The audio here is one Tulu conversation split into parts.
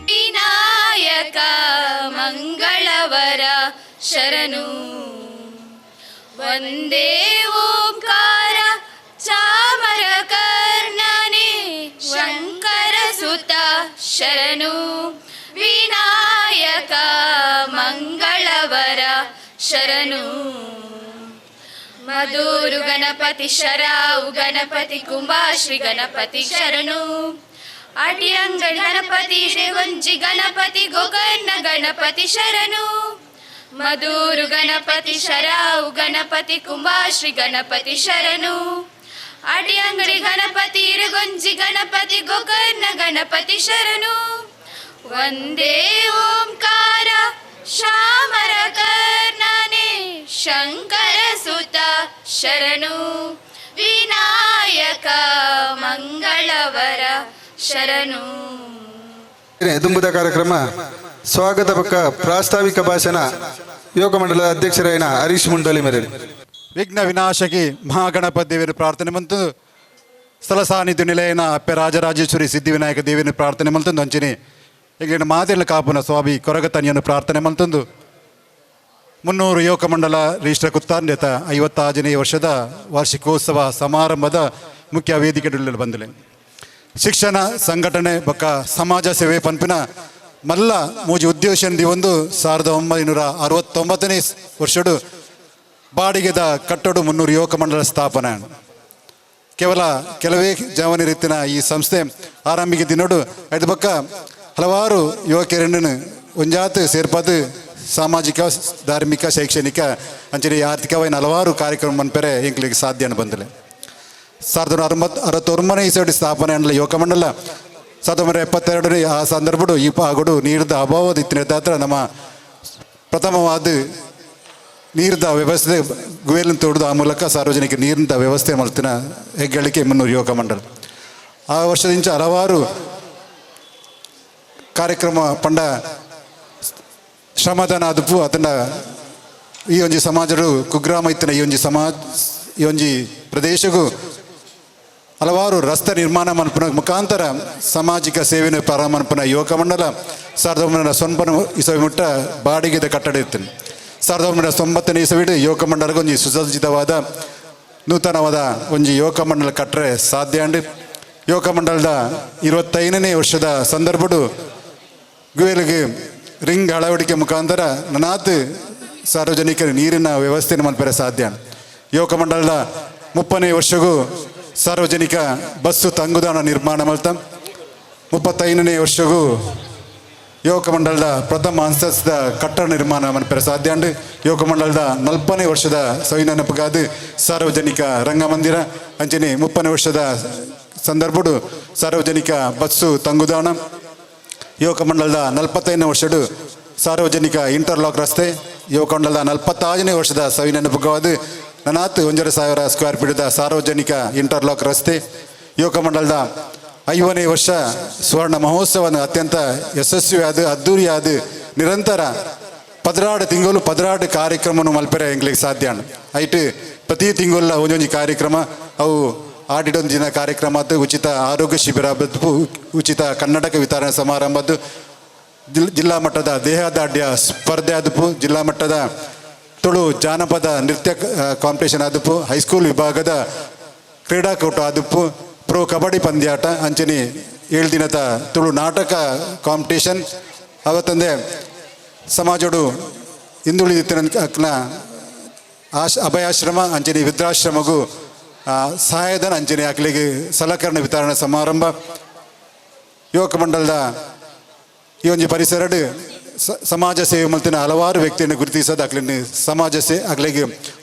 ವಿನಾಯಕ ಮಂಗಳವರ ಶರಣು. ವಂದೇ ಓಂಕಾರ ಚಾಮರ ಕರ್ಣನೆ ಶಂಕರ ಸುತ ಶರಣು. ವಿನಾಯಕ ಮಂಗಳವರ ಶರಣು. ಮಧುರು ಗಣಪತಿ ಶರಾವು ಗಣಪತಿ ಕುಂಭಾಶ್ರೀ ಗಣಪತಿ ಶರಣು. ಅಡಿಯಂಗಡಿ ಗಣಪತಿ ಶ್ರೀಗೊಂಜಿ ಗಣಪತಿ ಗೋಕರ್ಣ ಗಣಪತಿ ಶರಣು. ಮಧುರು ಗಣಪತಿ ಶರಾವು ಗಣಪತಿ ಕುಂಭಾಶ್ರೀ ಗಣಪತಿ ಶರಣು. ಅಡಿಯಂಗಡಿ ಗಣಪತಿ ಇರುಗೊಂಜಿ ಗಣಪತಿ ಗೋಕರ್ಣ ಗಣಪತಿ ಶರಣು. ವಂದೇ ಓಂಕಾರ ಶ್ಯಾಮರ ಕರ್ಣನೆ ಶಂಕರ ಸುತ ಶರಣು. ವಿನಾಯಕ ಮಂಗಳವರ ಶರಣು. ದುಂಬುದ ಕಾರ್ಯಕ್ರಮ ಸ್ವಾಗತ ಪಕ್ಕ ಪ್ರಾಸ್ತಾವಿಕ ಭಾಷಣ ಯೋಗ ಮಂಡಲದ ಅಧ್ಯಕ್ಷರಾಯಿನ ಹರೀಶ್ ಮುಂಡಲಿ ಮೇರೆ. ವಿಘ್ನ ವಿನಾಶಕಿ ಮಹಾಗಣಪತಿ ದೇವಿನ ಪ್ರಾರ್ಥನೆ ಮಂತು ಸ್ಥಳ ಸಾನ್ನಿಧ್ಯ ನಿಲಯನ ಅಪ್ಪೆ ರಾಜರಾಜೇಶ್ವರಿ ಸಿದ್ಧಿವಿನಾಯಕ ದೇವಿನ ಪ್ರಾರ್ಥನೆ ಮಂತಂದು ಅಂಚಿನಿ ಈಗ ಮಾತೆಲ್ಲ ಕಾಪುನ ಸ್ವಾಮಿ ಕೊರಗತನಿಯನ್ನು ಪ್ರಾರ್ಥನೆ ಮಂತಂದು 300 ಯುವಕ ಮಂಡಲ ರಿಜಿಸ್ಟರ್ ಕುತ್ತಾನ್ಯತ 56ನೇ ವರ್ಷದ ವಾರ್ಷಿಕೋತ್ಸವ ಸಮಾರಂಭದ ಮುಖ್ಯ ವೇದಿಕೆ ಬಂದಲೆ ಶಿಕ್ಷಣ ಸಂಘಟನೆ ಬೊಕ್ಕ ಸಮಾಜ ಸೇವೆ ಪನ್ಪಿನ ಮಲ್ಲ ಮೂಜಿ ಉದ್ದೇಶ ಒಂದು 1969ನೇ ವರ್ಷಡು ಬಾಡಿಗೆದ ಕಟ್ಟಡು 300 ಯುವಕ ಮಂಡಲ ಸ್ಥಾಪನೆ. ಕೇವಲ ಕೆಲವೇ ಜವನಿ ರೀತಿನ ಈ ಸಂಸ್ಥೆ ಆರಂಭಿಕ ದಿನಡು ಐದು ಪಕ್ಕ ಹಲವಾರು ಯುವಕರನ್ನು ಒಂಜಾತ್ ಸೇರ್ಪಾದು ಸಾಮಾಜಿಕ, ಧಾರ್ಮಿಕ, ಶೈಕ್ಷಣಿಕ ಅಂಚನೆ ಆರ್ಥಿಕವಾಗಿ ಹಲವಾರು ಕಾರ್ಯಕ್ರಮ ಮನ್ಪೆರೆ ಎಂಕ್ಲಿಗೆ ಸಾಧ್ಯ ಬಂದಲೆ. 1969ನೇ ಇಸವಿ ಸ್ಥಾಪನೆ ಅಂಡಲ ಯುವಕ ಮಂಡಲ 1972 ಆ ಸಂದರ್ಭಡು ಈ ಪಾಗುಡು ನೀರ್ದ ಅಭಾವದ ಇತ್ತಿನ ಹತ್ರ ನಮ್ಮ ಪ್ರಥಮವಾದ ನೀರ್ದ ವ್ಯವಸ್ಥೆ ಗುವೇಲಿನ ತೋಡುದು ಆ ಮೂಲಕ ಸಾರ್ವಜನಿಕ ನೀರಿನ ವ್ಯವಸ್ಥೆ ಮಾಡ್ತಿನ ಹೆಗ್ಗಳಿಕೆ 300 ಯುವಕ ಮಂಡಲ. ಆ ವರ್ಷದಿಂದ ಹಲವಾರು ಕಾರ್ಯಕ್ರಮ ಪಂಡ ಶ್ರಮದಾನ ಅದುಪು ಅದನ್ನ ಈ ಒಂಜಿ ಸಮಾಜಡು ಕುಗ್ರಾಮ ಇತ್ತಿನ ಈ ಒಂಜಿ ಸಮಾಜ ಈ ಒಂಜಿ ಪ್ರದೇಶಗೂ ಹಲವಾರು ರಸ್ತೆ ನಿರ್ಮಾಣ ಮನ್ಪುನ ಮುಖಾಂತರ ಸಾಮಾಜಿಕ ಸೇವೆಯನ್ನು ಪ್ರಾರಂಭ ಮನ್ಪುನ ಯುವಕ ಮಂಡಲ 1990 ಇಸವಿ ಮುಟ್ಟ ಬಾಡಿಗೆದ ಕಟ್ಟಡ ಇತ್ತು. 1990ನೇ ಇಸವಿಡು ಯುವಕ ಮಂಡಲಕ್ಕೆ ಒಂಜಿ ಸುಸಜ್ಜಿತವಾದ ನೂತನವಾದ ಒಂಜಿ ಯುವಕ ಮಂಡಲ ಕಟ್ಟರೆ ಸಾಧ್ಯ ಅಂಡ್. ಯುವಕ ಮಂಡಲದ 25ನೇ ವರ್ಷದ ಸಂದರ್ಭಡು ಗುವೇಲಿಗೆ ರಿಂಗ್ ಅಳವಡಿಕೆ ಮುಖಾಂತರ ನನಾತ್ ಸಾರ್ವಜನಿಕರ ನೀರಿನ ವ್ಯವಸ್ಥೆಯನ್ನು ಮನ್ಪೆರೆ ಸಾಧ್ಯ. ಯುವಕ ಮಂಡಲದ 30ನೇ ವರ್ಷಗೂ ಸಾರ್ವಜನಿಕ ಬಸ್ಸು ತಂಗುದಾಣ ನಿರ್ಮಾಣ ಮಲ್ತ. 35ನೇ ವರ್ಷಗೂ ಯುವಕ ಮಂಡಲದ ಪ್ರಥಮ ಅಂತಸ್ತ ಕಟ್ಟಡ ನಿರ್ಮಾಣ ಮನ್ಪೆರೆ ಸಾಧ್ಯ ಅಂಡ್. ಯುವಕ ಮಂಡಲದ 40ನೇ ವರ್ಷದ ಸವಿನೆನಪುಗಾದ್ ಸಾರ್ವಜನಿಕ ರಂಗಮಂದಿರ ಅಂಚನೆ 30ನೇ ವರ್ಷದ ಸಂದರ್ಭಡು ಸಾರ್ವಜನಿಕ ಬಸ್ಸು ತಂಗುದಾಣ. ಯುವಕ ಮಂಡಲದ 45ನೇ ವರ್ಷಡು ಸಾರ್ವಜನಿಕ ಇಂಟರ್ಲಾಕ್ ರಸ್ತೆ. ಯುವಕ ಮಂಡಲದ 46ನೇ ವರ್ಷದ ಸವಿನೆನಪುಗಾದ ನನಾತ್ 1,500 ಸ್ಕ್ವೇರ್ ಫೀಟ್ದ ಸಾರ್ವಜನಿಕ ಇಂಟರ್ಲಾಕ್ ರಸ್ತೆ. ಯುವಕ ಮಂಡಲದ 50ನೇ ವರ್ಷ ಸುವರ್ಣ ಮಹೋತ್ಸವವನ್ನು ಅತ್ಯಂತ ಯಶಸ್ವಿಯಾದ, ಅದ್ಧೂರಿಯಾದ, ನಿರಂತರ 16 ತಿಂಗಳು 16 ಕಾರ್ಯಕ್ರಮವನ್ನು ಮಲ್ಪೆರೆ ಎಂಗ್ಲಿಗೆ ಸಾಧ್ಯ. ಐಟ್ ಪ್ರತಿ ತಿಂಗಳ ಒಂದೊಂದು ಕಾರ್ಯಕ್ರಮ, ಅವು ಆಡಿಡೊಂದು ದಿನ ಕಾರ್ಯಕ್ರಮ ಆತು, ಉಚಿತ ಆರೋಗ್ಯ ಶಿಬಿರ ಬದ್ದು, ಉಚಿತ ಕನ್ನಡಕ ವಿತರಣಾ ಸಮಾರಂಭದ್ದು, ಜಿಲ್ಲಾ ಮಟ್ಟದ ದೇಹದಾಢ್ಯ ಸ್ಪರ್ಧೆ ಆದಪು, ಜಿಲ್ಲಾ ಮಟ್ಟದ ತುಳು ಜಾನಪದ ನೃತ್ಯ ಕಾಂಪಿಟೇಷನ್ ಆದಪು, ಹೈಸ್ಕೂಲ್ ವಿಭಾಗದ ಕ್ರೀಡಾಕೂಟ ಆದಪ್ಪು, ಪ್ರೋ ಕಬಡ್ಡಿ ಪಂದ್ಯಾಟ, ಅಂಚನೆ 7 ದಿನದ ತುಳು ನಾಟಕ ಕಾಂಪಿಟೇಷನ್. ಅವತ್ತಂದೆ ಸಮಾಜಡು ಹಿಂದುಳಿದಿತ್ತಿನ ಅಭಯಾಶ್ರಮ ಅಂಚನೆ ವೃದ್ಧಾಶ್ರಮಗೂ ಸಹಾಯಧನ ಅಂಚನೆ ಅಕ್ಲೆಗ್ ಸಲಕರಣೆ ವಿತರಣಾ ಸಮಾರಂಭ. ಯುವಕ ಮಂಡಲದ ಈ ಒಂಜಿ ಪರಿಸರಡ್ ಸಮಾಜ ಸೇವೆ ಮಲ್ತಿನ ಹಲವಾರು ವ್ಯಕ್ತಿಯನ್ನು ಗುರುತಿಸೋದು, ಅಕ್ಲೆನ್ ಸಮಾಜ ಅಕ್ಲೆಗ್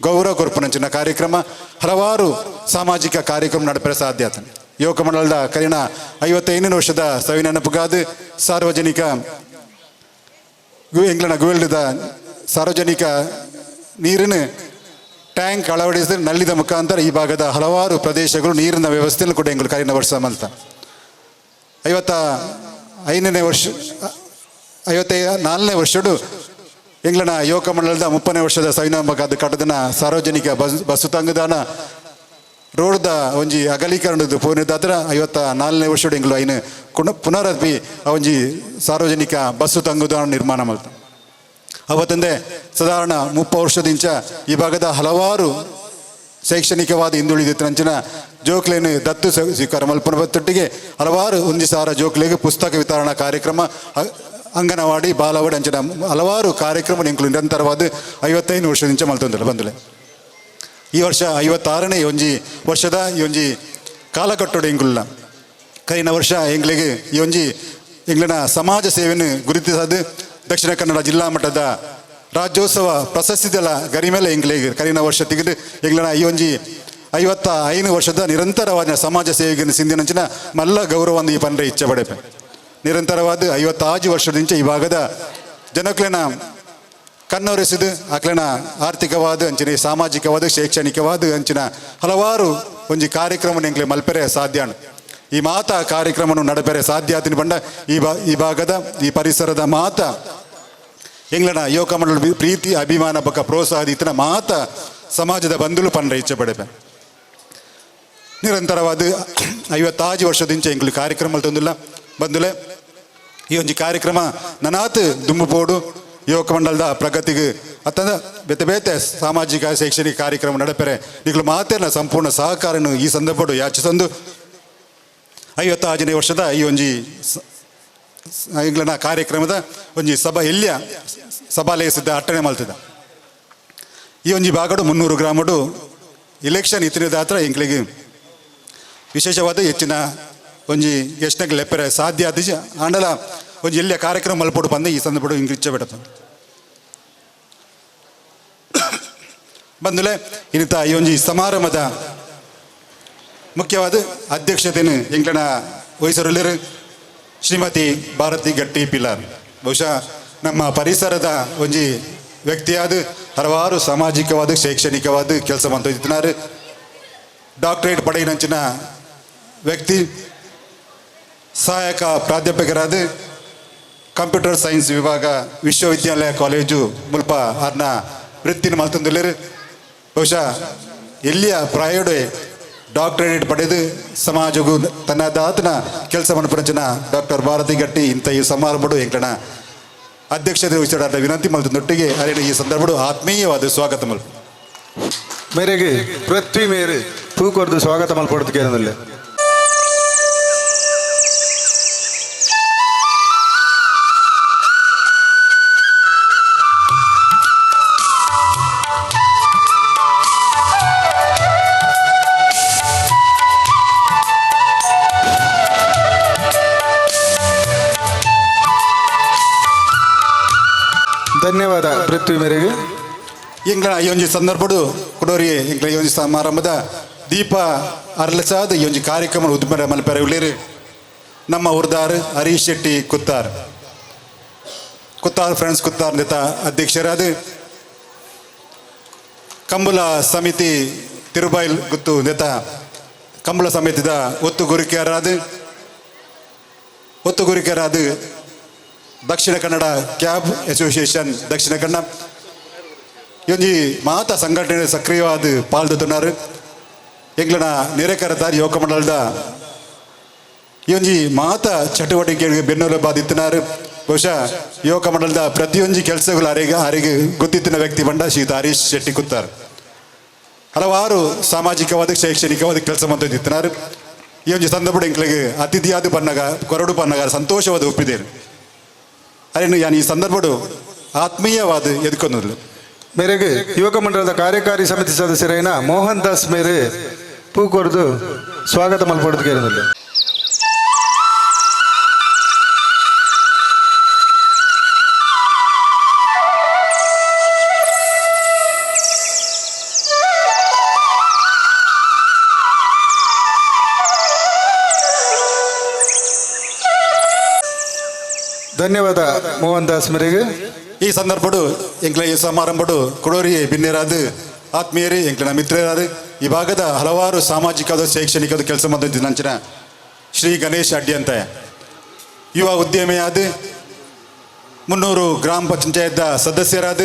ಗೌರವ ಕೊರ್ಪುನಂಚಿನ ಕಾರ್ಯಕ್ರಮ, ಹಲವಾರು ಸಾಮಾಜಿಕ ಕಾರ್ಯಕ್ರಮ ನಡಪರೆ ಸಾಧ್ಯ ಆತಂಡ್. ಯುವಕ ಮಂಡಲದ ಕರಿನ 55ನೇ ವರ್ಷದ ಸವಿನೆನಪುಗಾದ್ ಸಾರ್ವಜನಿಕ ಎಂಗ್ಲನ ಗುವೆಲ್ದ ಸಾರ್ವಜನಿಕ ನೀರಿನ ಟ್ಯಾಂಕ್ ಅಳವಡಿಸಿ ನಲ್ಲಿದ ಮುಖಾಂತರ ಈ ಭಾಗದ ಹಲವಾರು ಪ್ರದೇಶಗಳು ನೀರಿನ ವ್ಯವಸ್ಥೆಯನ್ನು ಕೂಡ ಎಂಗಳು ಕರಿನ ವರ್ಷ ಮಲ್ತ. 55ನೇ ವರ್ಷ, 54ನೇ ವರ್ಷಡು ಎಂಗ್ಲನ ಯುವಕ ಮಂಡಲದ 30ನೇ ವರ್ಷದ ಸವಿನಂಬಕಾದ ಕಟ್ಟದನ ಸಾರ್ವಜನಿಕ ಬಸ್ ಬಸ್ಸು ತಂಗುದಾನ ರೋಡ್ದ ಒಂಜಿ ಅಗಲೀಕರಣದ ಪೂರ್ಣದಾತ್ರ 54ನೇ ವರ್ಷಡು ಎಂಗ್ಲು ಐನು ಪುನರಪಿ ಒಂಜಿ ಸಾರ್ವಜನಿಕ ಬಸ್ಸು ತಂಗುದಾನ ನಿರ್ಮಾಣ ಮಲ್ತ. ಅವತ್ತಂದೆ ಸಾಧಾರಣ 30 ವರ್ಷದಿಂಚ ಈ ಭಾಗದ ಹಲವಾರು ಶೈಕ್ಷಣಿಕವಾದ ಹಿಂದುಳಿದ ಜೋಕ್ಲೇನು ದತ್ತು ಸ್ವೀಕಾರ ಮಲ್ಪುನ ಬತ್ತೊಟ್ಟಿಗೆ ಹಲವಾರು 1000 ಜೋಕ್ಲೆಗ್ ಪುಸ್ತಕ ವಿತರಣಾ ಕಾರ್ಯಕ್ರಮ, ಅಂಗನವಾಡಿ, ಬಾಲವಾಡಿ ಅಂಚಿನ ಹಲವಾರು ಕಾರ್ಯಕ್ರಮ ಎಂಕುಲು ನಿರಂತರವಾದ 55 ವರ್ಷದಿಂಚ ಮಲ್ತೊಂದುಲ್ಲ ಬಂದುಲೆ. ಈ ವರ್ಷ 56ನೇ ಒಂಜಿ ವರ್ಷದ ಈ ಒಂಜಿ ಕಾಲಕಟ್ಟೋಡು ಎಂಕುಲ್ಲ. ಕರಿನ ವರ್ಷ ಎಂಗ್ಲಿಗೆ ಈ ಒಂಜಿ ಎಂಗ್ಲಿನ ಸಮಾಜ ಸೇವೆಯನ್ನು ಗುರುತಿಸದು ದಕ್ಷಿಣ ಕನ್ನಡ ಜಿಲ್ಲಾ ಮಟ್ಟದ ರಾಜ್ಯೋತ್ಸವ ಪ್ರಶಸ್ತಿದೆಲ್ಲ ಗರಿಮೇಲೆ ಎಂಗ್ಲಿಗೆ ಕರಿನ ವರ್ಷ ತೆಗೆದು ಎಂಗ್ಲಿನ ಈ ಒಂಜಿ 55 ವರ್ಷದ ನಿರಂತರವಾದ ಸಮಾಜ ಸೇವೆಗೆ ಸಿಂದಿನಂಚಿನ ಮಲ್ಲ ಗೌರವ ಈ ಪಂಡ್ರೆ ಇಚ್ಛೆ ಪಡೆಪೆ. ನಿರಂತರವಾದ 56 ವರ್ಷದಿಂಚ ಈ ಭಾಗದ ಜನಕ್ಲೆನ ಕಣ್ಣೊರೆಸಿದು ಅಕ್ಲೆನ ಆರ್ಥಿಕವಾದ ಅಂಚಿನ, ಸಾಮಾಜಿಕವಾದ, ಶೈಕ್ಷಣಿಕವಾದ ಅಂಚಿನ ಹಲವಾರು ಒಂಜಿ ಕಾರ್ಯಕ್ರಮ ಎಂಕ್ಲೆ ಮಲ್ಪೆರೆ ಸಾಧ್ಯ. ಈ ಮಾತಾ ಕಾರ್ಯಕ್ರಮವನ್ನು ನಡಪೆರೆ ಸಾಧ್ಯ ಆತಿನ ಬಂಡ ಈ ಭಾಗದ ಈ ಪರಿಸರದ ಮಾತಾ ಎಂಗ್ಲನ ಯುವಕ ಮಂಡಲ ಪ್ರೀತಿ, ಅಭಿಮಾನ ಬೊಕ್ಕ ಪ್ರೋತ್ಸಾಹ ಇತ್ತಿನ ಮಾತ ಸಮಾಜದ ಬಂಧುಲು ಪಂಡ್ರೆ ಇಚ್ಛೆ ಪಡೆಪೆ. ನಿರಂತರವಾದ 56 ವರ್ಷದಿಂಚ ಎಂಕ್ಲು ಕಾರ್ಯಕ್ರಮ ತಂದಿಲ್ಲ ಬಂದುಲೆ. ಈ ಒಂಜಿ ಕಾರ್ಯಕ್ರಮ ನನಾತ್ ದುಂಬುಪೋಡು, ಯುವಕ ಮಂಡಲದ ಪ್ರಗತಿಗೆ ಅತ್ತಂದ ಬೇತೆ ಬೇತೆ ಸಾಮಾಜಿಕ ಶೈಕ್ಷಣಿಕ ಕಾರ್ಯಕ್ರಮ ನಡಪೆರೆ ನಿಗಳು ಮಾತೇನ ಸಂಪೂರ್ಣ ಸಹಕಾರನು ಈ ಸಂದರ್ಭಡು ಯಾಚಿಸಂದು, 56ನೇ ವರ್ಷದ ಈ ಒಂಜಿ ಎಂಗ್ಲನ ಕಾರ್ಯಕ್ರಮದ ಒಂಜಿ ಸಭಾ ಎಲ್ಯ ಸಭಾಲಯಸಿದ್ದ ಅಟ್ಟಣೆ ಮಲ್ತದ. ಈ ಒಂಜಿ ಭಾಗಡು 300 ಗ್ರಾಮಡು ಇಲೆಕ್ಷನ್ ಇತ್ತಿನ ಎಂಕ್ಲೆಗ್ ವಿಶೇಷವಾದ ಹೆಚ್ಚಿನ ಒಂಜಿ ಎಷ್ಟಕ್ಕೆ ಲೆಪ್ಪರೆ ಸಾಧ್ಯ ಆದಿಜ. ಆಂಡಲ ಒಂಜಿ ಎಲ್ಲಿಯ ಕಾರ್ಯಕ್ರಮ ಮಲ್ಪೊಡು ಪಂದ ಈ ಸಂದರ್ಭಡು ಇಂಗ್ ಇಚ್ಛೆ ಬಿಡಪ್ಪ ಬಂದುಲೆ. ಇನ್ನಿತ ಈ ಒಂಜಿ ಸಮಾರಂಭದ ಮುಖ್ಯವಾದ ಅಧ್ಯಕ್ಷತೆಯನ್ನು ಎಂಕ್ಲನ ವಹಿಸರುಲ್ಲಿರು ಶ್ರೀಮತಿ ಭಾರತಿ ಗಟ್ಟಿ ಪಿಲಾರ್. ಬಹುಶಃ ನಮ್ಮ ಪರಿಸರದ ಒಂಜಿ ವ್ಯಕ್ತಿಯಾದ ಹಲವಾರು ಸಾಮಾಜಿಕವಾದ, ಶೈಕ್ಷಣಿಕವಾದ ಕೆಲಸ ಮಾಡ್ತಿದ್ದಾರೆ. ಡಾಕ್ಟರೇಟ್ ಪಡೆಯಿನಂಚಿನ ವ್ಯಕ್ತಿ, ಸಹಾಯಕ ಪ್ರಾಧ್ಯಾಪಕರಾದ ಕಂಪ್ಯೂಟರ್ ಸೈನ್ಸ್ ವಿಭಾಗ, ವಿಶ್ವವಿದ್ಯಾಲಯ ಕಾಲೇಜು ಮುಲ್ಪ ಅರ್ನ ವೃತ್ತಿನ ಮಲ್ತೊಂದುಲ್ಲೆರ್. ಬಹುಶಃ ಎಲ್ಲಿಯ ಪ್ರಾಯೋಡೆ ಡಾಕ್ಟರೇಟ್ ಪಡೆದು ಸಮಾಜಗೂ ತನ್ನದಾತನ ಕೆಲಸ ಮನ್ಪುನಂಚಿನ ಡಾಕ್ಟರ್ ಭಾರತಿ ಗಟ್ಟಿ ಇಂಥ ಈ ಸಮಾರಂಭಡು ಎಂಕಣ ಅಧ್ಯಕ್ಷತೆ ವಹಿಸಿದ ವಿನಂತಿ ಮಲ್ತೊಂದೊಟ್ಟಿಗೆ ಅರೆನ ಈ ಸಂದರ್ಭಡು ಆತ್ಮೀಯವಾದ ಸ್ವಾಗತ ಮಲ್ಪ. ಮೇರೆಗೆ ಪೃಥ್ವಿ ಮೇರೆ ಪೂ ಕೊರ್ದು ಸ್ವಾಗತ ಮಲ್ಪೊಡ್ದು ಕೇಳೋದಿಲ್ಲ. ಧನ್ಯವಾದ ಪೃಥ್ವಿ ಮೇರೆಗೆ. ಎಂಗ್ಲ ಈ ಒಂಜಿ ಸಂದರ್ಭಡು ಕುಡೋರಿ ಎಂಗ್ಲ ಈ ಒಂಜಿ ಸಮಾರಂಭದ ದೀಪ ಅರಳಸಾದ ಈ ಒಂಜಿ ಕಾರ್ಯಕ್ರಮ ಉದ್ಮರ ಮಲ್ಪೆರೆ ಉಳ್ಳೇರು ನಮ್ಮ ಉರ್ದಾರ್ ಹರೀಶ್ ಶೆಟ್ಟಿ ಕುತ್ತಾರ್, ಕುತ್ತಾರ್ ಫ್ರೆಂಡ್ಸ್ ಕುತ್ತಾರ್ ನೇತ ಅಧ್ಯಕ್ಷರಾದ, ಕಂಬುಲ ಸಮಿತಿ ತಿರುಬೈಲ್ ಗುತ್ತು ನೇತ ಕಂಬುಲ ಸಮಿತಿದ ಒತ್ತು ಗುರಿಕೆಯರಾದ, ದಕ್ಷಿಣ ಕನ್ನಡ ಕ್ಯಾಬ್ ಅಸೋಸಿಯೇಷನ್ ದಕ್ಷಿಣ ಕನ್ನಡ ಒಂಜಿ ಮಾತ ಸಂಘಟನೆ ಸಕ್ರಿಯವಾದ ಪಾಲ್ದೊತ್ತುನಾರು, ಎಂಗ್ಲನ ನೆರೆಕರತಾರ್ ಯುವಕ ಮಂಡಲದ ಈ ಒಂಜಿ ಮಾತ ಚಟುವಟಿಕೆಗೆ ಬೆನ್ನೆಲುಬಾದಿತ್ತಿನಾರು. ಬಹುಶಃ ಯುವಕ ಮಂಡಲದ ಪ್ರತಿಯೊಂಜಿ ಕೆಲಸಗಳು ಅರೆಗೆ ಅರೆಗೆ ಗೊತ್ತಿತ್ತಿನ ವ್ಯಕ್ತಿ ಬಂಡ ಶ್ರೀಯುತ ಹರೀಶ್ ಶೆಟ್ಟಿ ಕುತ್ತಾರ್. ಹಲವಾರು ಸಾಮಾಜಿಕವಾದ, ಶೈಕ್ಷಣಿಕವಾದ ಕೆಲಸ ಮಾಡ್ತಿತ್ತಿನಾರು. ಈ ಒಂಜಿ ಸಂದರ್ಭ ಎಂಕ್ಲೆಗ್ ಅತಿಥಿಯಾದ ಪನ್ನಗ ಕೊರಡು ಪನ್ನಗ ಸಂತೋಷವಾದ ಒಪ್ಪಿದ್ದೇನೆ. ಅರೆ ಯಾನ್ ಈ ಸಂದರ್ಭಡು ಆತ್ಮೀಯವಾದ ಎದ್ಕೊಂದು. ಮೇರೆಗೆ ಯುವಕ ಮಂಡಲದ ಕಾರ್ಯಕಾರಿ ಸಮಿತಿ ಸದಸ್ಯರೈನ ಮೋಹನ್ ದಾಸ್ ಮೇರೆ ಪೂಕೊರ್ದು ಸ್ವಾಗತ ಮಲ್ಪೊಡ್ದು ಕೇರದಲ್ಲಿ. ಧನ್ಯವಾದ ಮೋಹನ್ ದಾಸ್ ಮೇರೆಗೆ. ಈ ಸಂದರ್ಭಡು ಎಂಕ್ಲ ಈ ಸಮಾರಂಭಡು ಕೊಡೋರಿ ಬಿನ್ನೆರಾದ ಆತ್ಮೀಯರೇ, ಎಂಕ್ಲನ ಮಿತ್ರರಾದ ಈ ಭಾಗದ ಹಲವಾರು ಸಾಮಾಜಿಕ ಶೈಕ್ಷಣಿಕ ಕೆಲಸ ಮಾಡಿದ ನಂಚಿನ ಶ್ರೀ ಗಣೇಶ್ ಅಡ್ಡಿ ಅಂತ ಯುವ ಉದ್ಯಮಿಯಾದ 300 ಗ್ರಾಮ ಪಂಚಾಯತ್ ಸದಸ್ಯರಾದ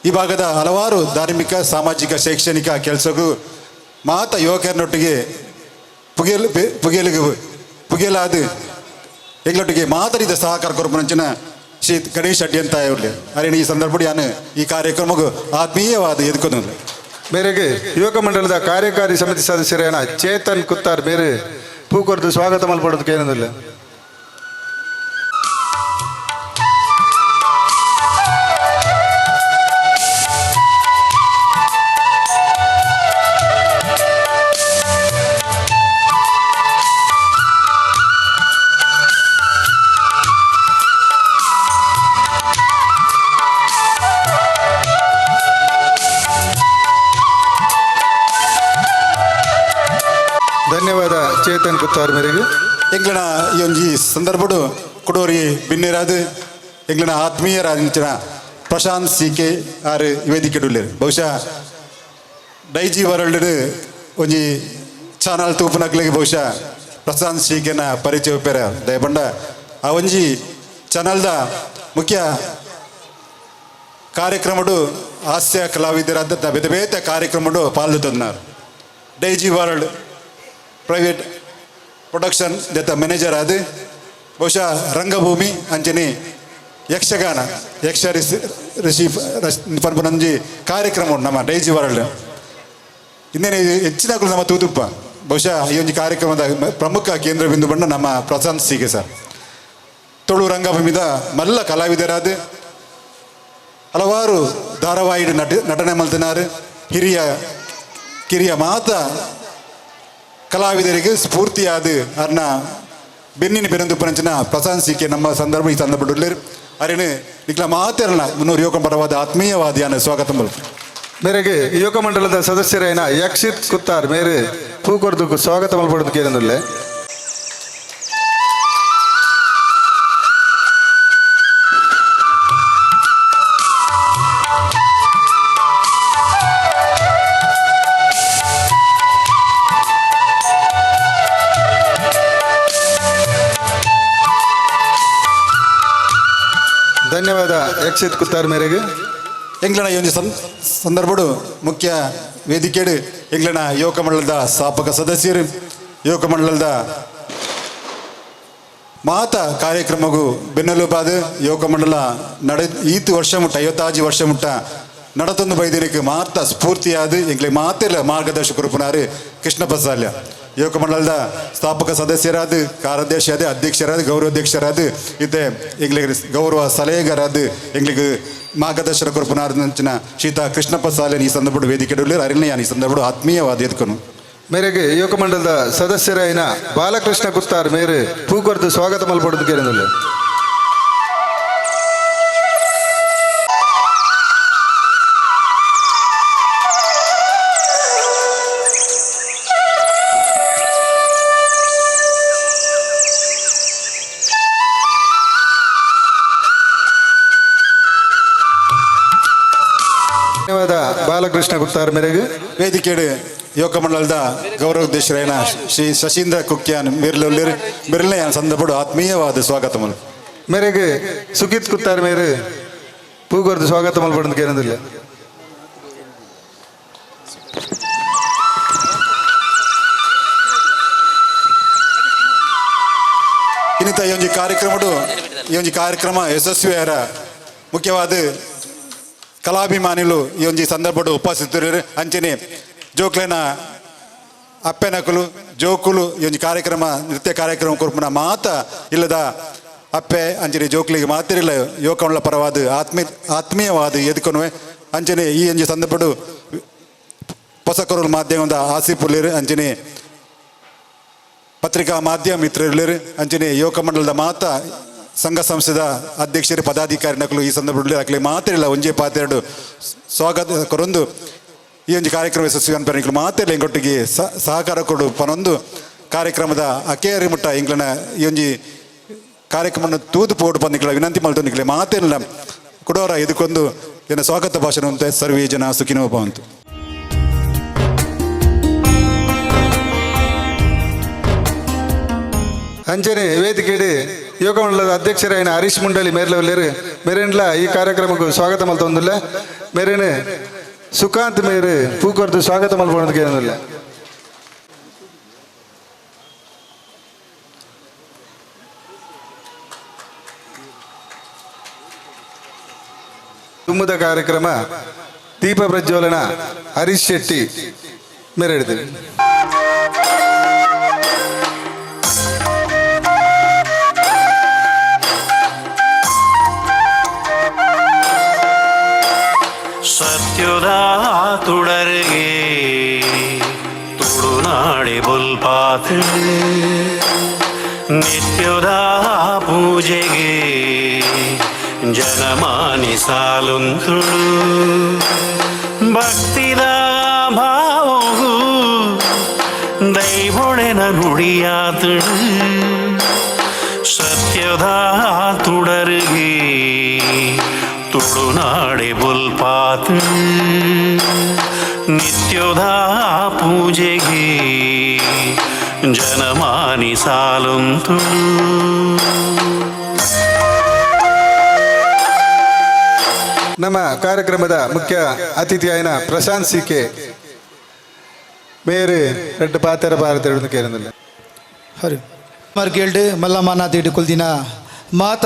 ಈ ಭಾಗದ ಹಲವಾರು ಧಾರ್ಮಿಕ ಸಾಮಾಜಿಕ ಶೈಕ್ಷಣಿಕ ಕೆಲಸಕ್ಕೂ ಮಾತ ಯುವಕರನ್ನೊಟ್ಟಿಗೆ ಪುಗೆಲ್ ಪುಗೆಲಿಗೆ ಪುಗೆಲಾದ ಎಂಗ್ಲೊಟ್ಟಿಗೆ ಮಾತರಿದ ಸಹಕಾರ ಕೊರಪುನಂಚಿನ ಶ್ರೀ ಗಣೇಶ್ ಅಡ್ಡಿ ಅಂತ ಇರಲಿ ಅರೆ ಈ ಸಂದರ್ಭ ಯಾನು ಈ ಕಾರ್ಯಕ್ರಮಕ್ಕೂ ಆತ್ಮೀಯವಾದ ಎದುಕೊಂಡು. ಮೇರೆಗೆ ಯುವಕ ಮಂಡಲದ ಕಾರ್ಯಕಾರಿ ಸಮಿತಿ ಸದಸ್ಯರೇನ ಚೇತನ್ ಕುತ್ತಾರ್ ಮೇರೆ ಪೂಕೊರ್ದು ಸ್ವಾಗತ ಮಲ್ಪಡೋದಕ್ಕೆ ಏನಂದಿಲ್ಲ. ಧನ್ಯವಾದ ಚೇತನ್ ಕುತ್ತಾರ್ ಮೇರೆಗೆ. ಎಂಗ್ಲನ ಈ ಒಂಜಿ ಸಂದರ್ಭಡು ಕೊಡೋರಿ ಬಿನ್ನೆರಾದ ಎಂಗ್ಲನ ಆತ್ಮೀಯರಾದ ಪ್ರಶಾಂತ್ ಸಿ ಕೆ ಆರ್ ವೇದಿಕೆ ಉಲ್ಲೆರ್. ಬಹುಶಃ ಡೈಜಿ ವರ್ಲ್ಡ್ ಒಂಜಿ ಚಾನಲ್ ತೂಪುನಕ್ಲೆಗ್ ಬಹುಶಃ ಪ್ರಶಾಂತ್ ಸಿ ಕೆನ ಪರಿಚಯ ಉಪ್ಪೆರ. ದಯಪಂಡ ಆ ಒಂಜಿ ಚಾನಲ್ದ ಮುಖ್ಯ ಕಾರ್ಯಕ್ರಮಡು ಹಾಸ್ಯ ಕಲಾವಿದರಾದ ಬೇತೆ ಬೇತೆ ಕಾರ್ಯಕ್ರಮಡು ಪಾಲ್ಗೊಳ್ಳುತ್ತಾರೆ. ಡೈಜಿ world private production ದತ್ತ ಮ್ಯಾನೇಜರ್ ಆದ ಬಹುಶಃ ರಂಗಭೂಮಿ ಅಂಚನೆ ಯಕ್ಷಗಾನ ಯಕ್ಷ ರಿಷಿ ಋಷಿ ಪನ್ಪುನಂಜಿ ಕಾರ್ಯಕ್ರಮ ಉಂಟು ನಮ್ಮ ಡೈಜಿ ವರ್ಲ್ಡ್. ಇನ್ನೇನು ಹೆಚ್ಚಿನ ನಮ್ಮ ತೂತುಪ್ಪ ಬಹುಶಃ ಈ ಒಂದು ಕಾರ್ಯಕ್ರಮದ ಪ್ರಮುಖ ಕೇಂದ್ರ ಬಿಂದು ಬಣ್ಣ ನಮ್ಮ ಪ್ರಶಾಂತ್ ಸಿಗೆ ಸರ್. ತುಳು ರಂಗಭೂಮಿದ ಮಲ್ಲ ಕಲಾವಿದರಾದ ಹಲವಾರು ಧಾರಾವಾಹಿ ನಟನೆ ಮಲ್ತಿನಾರು. ಹಿರಿಯ ಕಿರಿಯ ಮಾತ ಕಲಾವಿದರಿಗೆ ಸ್ಫೂರ್ತಿಯಾದ ಅರ್ನ ಬೆನ್ನಿನ ಬೆರಂದುಪ್ಪನಂಚಿನ ಪ್ರಶಾಂತ್ ಸಿಕೆ ನಮ್ಮ ಸಂದರ್ಭ ಈ ಸಂದರ್ಭ ಅರಿನು ನಿಕ್ಲ ಮಾತೆರನ ಮುನ್ನೂರು ಯೋಗ ಪರವಾದ ಆತ್ಮೀಯವಾದ ಯಾನ ಸ್ವಾಗತ. ಮೇರೆಗೆ ಯುವಕ ಮಂಡಲದ ಸದಸ್ಯರೈನ ಯಕ್ಷಿತ್ ಕುತ್ತಾರ್ ಮೇರೆ ಪೂಕೊರ್ದು ಸ್ವಾಗತ ಮಲ್ಪಡೋದಕ್ಕೆ ಏನಂದಿಲ್ಲ. ಧನ್ಯವಾದ ಯಕ್ಷಿತ್ ಕುತ್ತಾರ್ ಮೇರೆಗೆ. ಎಂಗ್ಲನ ಈ ಒಂದು ಸಂದರ್ಭಡು ಮುಖ್ಯ ವೇದಿಕೆಡು ಎಂಗ್ಲನ ಯುವಕ ಮಂಡಲದ ಸ್ಥಾಪಕ ಸದಸ್ಯರು ಯುವಕ ಮಂಡಲದ ಮಾತ ಕಾರ್ಯಕ್ರಮಗೂ ಬೆನ್ನೆಲುಬಾದ ಯುವಕ ಮಂಡಲ ನಡೆ ಈತು ವರ್ಷ ಮುಟ್ಟ 55 ವರ್ಷ ಮುಟ್ಟ ನಡತೊಂದು ಬೈದಿನಕ್ಕೆ ಮಾತ ಸ್ಫೂರ್ತಿಯಾದ ಎಂಗ್ಲಿಗೆ ಮಾತೆಲ್ಲ ಮಾರ್ಗದರ್ಶಕರು ಕೃಷ್ಣಪ್ಪ ಸಾಲ್ಯ ಯುವಕ ಮಂಡಲದ ಸ್ಥಾಪಕ ಸದಸ್ಯರಾದ ಕಾರ್ಯಾಧ್ಯಕ್ಷರಾದ ಅಧ್ಯಕ್ಷರಾದ ಗೌರವಾಧ್ಯಕ್ಷರಾದ ಇತ್ತೆ ಎಂಗ್ಲಿಗೆ ಗೌರವ ಸಲಹೆಗಾರಾದ ಎಂಗ್ಲಿಗೆ ಮಾರ್ಗದರ್ಶನ ಕೊರಪುನಾರಂಚಿನ ಶೀತಾ ಕೃಷ್ಣಪ್ಪ ಸಾಲ್ಯನ್ ಈ ಸಂದರ್ಭ ವೇದಿಕೆ ಅರಿನ ಈ ಸಂದರ್ಭ ಆತ್ಮೀಯವಾದ ಎದ್ಕೊನು. ಮೇರೆಗೆ ಯುವಕ ಮಂಡಲದ ಸದಸ್ಯರಾಯಿನ ಬಾಲಕೃಷ್ಣ ಕುತ್ತಾರ್ ಮೇರೆ ಪೂಕೊರ್ದು ಸ್ವಾಗತ ಮಲ್ಪಡೋದಕ್ಕೆ ಏನಂದಿಲ್ಲ. ಧನ್ಯವಾದ ಬಾಲಕೃಷ್ಣ ಗುತ್ತಾರ್ ಮೇರೆಗೆ. ವೇದಿಕೆಡು ಯುವಕ ಮಂಡಲದ ಗೌರವಾಧ್ಯಕ್ಷರಾಯನ ಶ್ರೀ ಶಶೀಂದ್ರ ಕುಕ್ಯಾನ್ ಮಿರ್ಲುಲ್ಲಿರ್ ಮಿರ್ಲನೆಯ ಸಂದರ್ಭಡು ಆತ್ಮೀಯವಾದ ಸ್ವಾಗತ ಮಲ್. ಮೇರೆಗೆ ಸುಖಿತ್ ಕುತ್ತಾರ್ ಮೇರೆ ಪೂಗೊರ್ದು ಸ್ವಾಗತ ಮಲ್ಪಡೋದಕ್ಕೆ ಏನಂದಿಲ್ಲ. ಇನ್ನಿತ ಈ ಒಂಜಿ ಕಾರ್ಯಕ್ರಮಡು ಈ ಒಂಜಿ ಕಾರ್ಯಕ್ರಮ ಯಶಸ್ವಿಯಾರ ಮುಖ್ಯವಾದ ಕಲಾಭಿಮಾನಿಲು ಈ ಒಂಜಿ ಸಂದರ್ಭಡು ಉಪಸ್ಥಿತರು ಅಂಚನೆ ಜೋಕ್ಲೆನ ಅಪ್ಪೆನಕುಲು ಜೋಕುಲು ಈ ಒಂಜಿ ಕಾರ್ಯಕ್ರಮ ನೃತ್ಯ ಕಾರ್ಯಕ್ರಮ ಕೊರ್ಪುನ ಮಾತ ಇಲ್ಲದ ಅಪ್ಪೆ ಅಂಚನೆ ಜೋಕ್ಲಿಗೆ ಮಾತಿರಿಲ್ಲ ಯುವಕಂಡ್ಲ ಪರವಾದ ಆತ್ಮೀಯವಾದ ಎದುಕೊನುವೆ. ಅಂಚನೆ ಈ ಒಂಜಿ ಸಂದರ್ಭಡು ಪೊಸಕರುಲ್ ಮಾಧ್ಯಮದ ಆಸಿಪುಲ್ಲೇರು ಅಂಚನೆ ಪತ್ರಿಕಾ ಮಾಧ್ಯಮ ಮಿತ್ರರುಲೇರು ಅಂಚನೆ ಯುವಕ ಮಂಡಲದ ಮಾತ ಸಂಘ ಸಂಸ್ಥೆದ ಅಧ್ಯಕ್ಷರು ಪದಾಧಿಕಾರಿ ನಕಲು ಈ ಸಂದರ್ಭದಲ್ಲಿ ಅಕ್ಲೆ ಮಾತ್ರ ಒಂಜೇ ಪಾತೆರಡು ಸ್ವಾಗತ ಕೊರೊಂದು ಈ ಒಂಜಿ ಕಾರ್ಯಕ್ರಮ ಯಶಸ್ವಿ ಅನ್ಪನಿಕ್ಲು ಮಾತೆಲ್ಲ ಎಂಗೊಟ್ಟಿಗೆ ಸಹಕಾರ ಕೊಡು ಪನೊಂದು ಕಾರ್ಯಕ್ರಮದ ಅಕೇರಿ ಮುಟ್ಟ ಇಂಗ್ಲನ ಈ ಒಂಜಿ ಕಾರ್ಯಕ್ರಮವನ್ನು ತೂದು ಪೋಡು ಪಂದಿಕ್ಲ ವಿನಂತಿ ಮಲ್ತೊಂದಿಕ್ಲೆ ಮಾತೆಲ್ಲ ಕೊಡೋರ ಇದಕ್ಕೊಂದು ಏನ ಸ್ವಾಗತ ಭಾಷಣ ಅಂತ ಸರ್ವೇ ಜನ ಸುಖಿನೋ ಭವಂತು. ಅಂಚನೆ ವೇದಿಕೆಡೆ ಯೋಗ ಮಂಡಲದ ಅಧ್ಯಕ್ಷರಾಯಿನ ಹರೀಶ್ ಮುಂಡಲಿ ಮೇರ್ಲವಲ್ಲೇರು ಮೇರೆನ್ಲ ಈ ಕಾರ್ಯಕ್ರಮಕ್ಕೆ ಸ್ವಾಗತ ಮಲ್ತೊಂದುಲ್ಲ ಮೇರೇನು ಸುಖಾಂತ್ ಮೇರು ಪೂಕೊರ್ದು ಸ್ವಾಗತ ಮಲ್ಪೊಂದು. ತುಂಬುದ ಕಾರ್ಯಕ್ರಮ ದೀಪ ಪ್ರಜ್ವಲನ ಹರೀಶ್ ಶೆಟ್ಟಿ ಮೇರೆ. ಸತ್ಯದ ತುಡರಿಗೆ ತುಳುನಾಡಿ ಬುಲ್ಪಾತ್ ನಿತ್ಯದ ಪೂಜೆಗೆ ಜನಮಾನಿ ಸಾಲುಂತುಳು ಭಕ್ತಿದ ಭಾವವು ದೈವೊಳೆನ ನುಡಿಯಾತಳು ಸತ್ಯದ ತುಡರಿಗೆ ತುಳುನಾಡಿ ಬುಲ್ಪಾತ್ ನಿತ್ಯದ ಪೂಜೆಗೆ ಜನಮಾನಿ ಸಾಲುಂತುಳು. ನಮ್ಮ ಕಾರ್ಯಕ್ರಮದ ಮುಖ್ಯ ಅತಿಥಿಯಾಯಿನ ಪ್ರಶಾಂತ್ ಸಿಕೆ ಮೇರು ರೆಡ್ಡು ಪಾತೆರ ಭಾರತ ಕೇರಂದಿಲ್ಲ. ಹರಿ ಮರ್ಗೇಲ್ಡ್ ಮಲ್ಲಮಾನ ತೀಡು ಕುಲ್ದಿನ ಮಾತ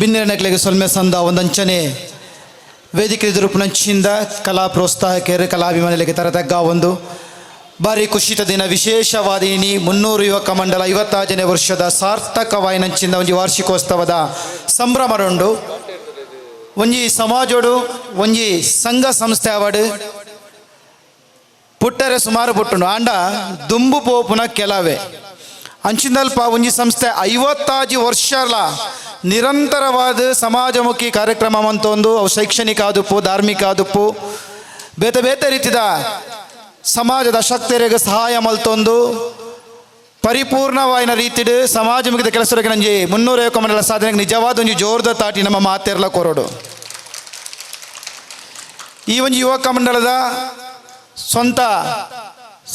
ಬಿನ್ನೆರನಕ್ಲೆಗೆ ಸೊಲ್ಮೆ ಸಂದ ಒಂದಂಚನೆ ವೇದಿಕೆ ಎದುರುಪುನಂಚಿಂದ ಕಲಾ ಪ್ರೋತ್ಸಾಹಕರು ಕಲಾಭಿಮಾನಿಗಳಿಗೆ ತರತಗ್ಗ ಒಂದು ಬಾರಿ ಖುಷಿತ ದಿನ ವಿಶೇಷವಾದ ಇನಿ 300 ಯುವಕ ಮಂಡಲ 55ನೇ ವರ್ಷದ ಸಾರ್ಥಕವಾಯಿನಂಚಿಂದ ಒಂಜಿ ವಾರ್ಷಿಕೋತ್ಸವದ ಸಂಭ್ರಮರುಂಡು. ಒಂಜಿ ಸಮಾಜೋಡು ಒಂಜಿ ಸಂಘ ಸಂಸ್ಥೆ ಅವಾಡು ಪುಟ್ಟರೆ ಸುಮಾರು ಪುಟ್ಟುಂಡು ಆಂಡ ದುಂಬು ಪೋಪುನ ಕೆಲವೇ ಅಂಚಿಂದಲ್ಪ ಒಂಜಿ ಸಂಸ್ಥೆ 55 ವರ್ಷಲ ನಿರಂತರವಾದ ಸಮಾಜಮುಖಿ ಕಾರ್ಯಕ್ರಮ ಅಂತೊಂದು ಅವು ಶೈಕ್ಷಣಿಕ ಆದುಪ್ಪು ಧಾರ್ಮಿಕ ಆದುಪ್ಪು ಬೇತೆ ಬೇತೆ ರೀತಿದ ಸಮಾಜದ ಶಕ್ತರಿಗೆ ಸಹಾಯ ಮಲ್ತೊಂದು ಪರಿಪೂರ್ಣವಾಯಿನ ರೀತಿಡು ಸಮಾಜಮುಖಿದ ಕೆಲಸರಿಗೆ ನಂಜಿ 300 ಯುವಕ ಮಂಡಲ ಸಾಧನೆಗೆ ನಿಜವಾದ ಒಂಜಿ ಜೋರ್ದ ತಾಟಿ ನಮ್ಮ ಮಾತೆರ್ಲ ಕೊರಡು. ಈ ಒಂಜಿ ಯುವಕ ಮಂಡಲದ ಸ್ವಂತ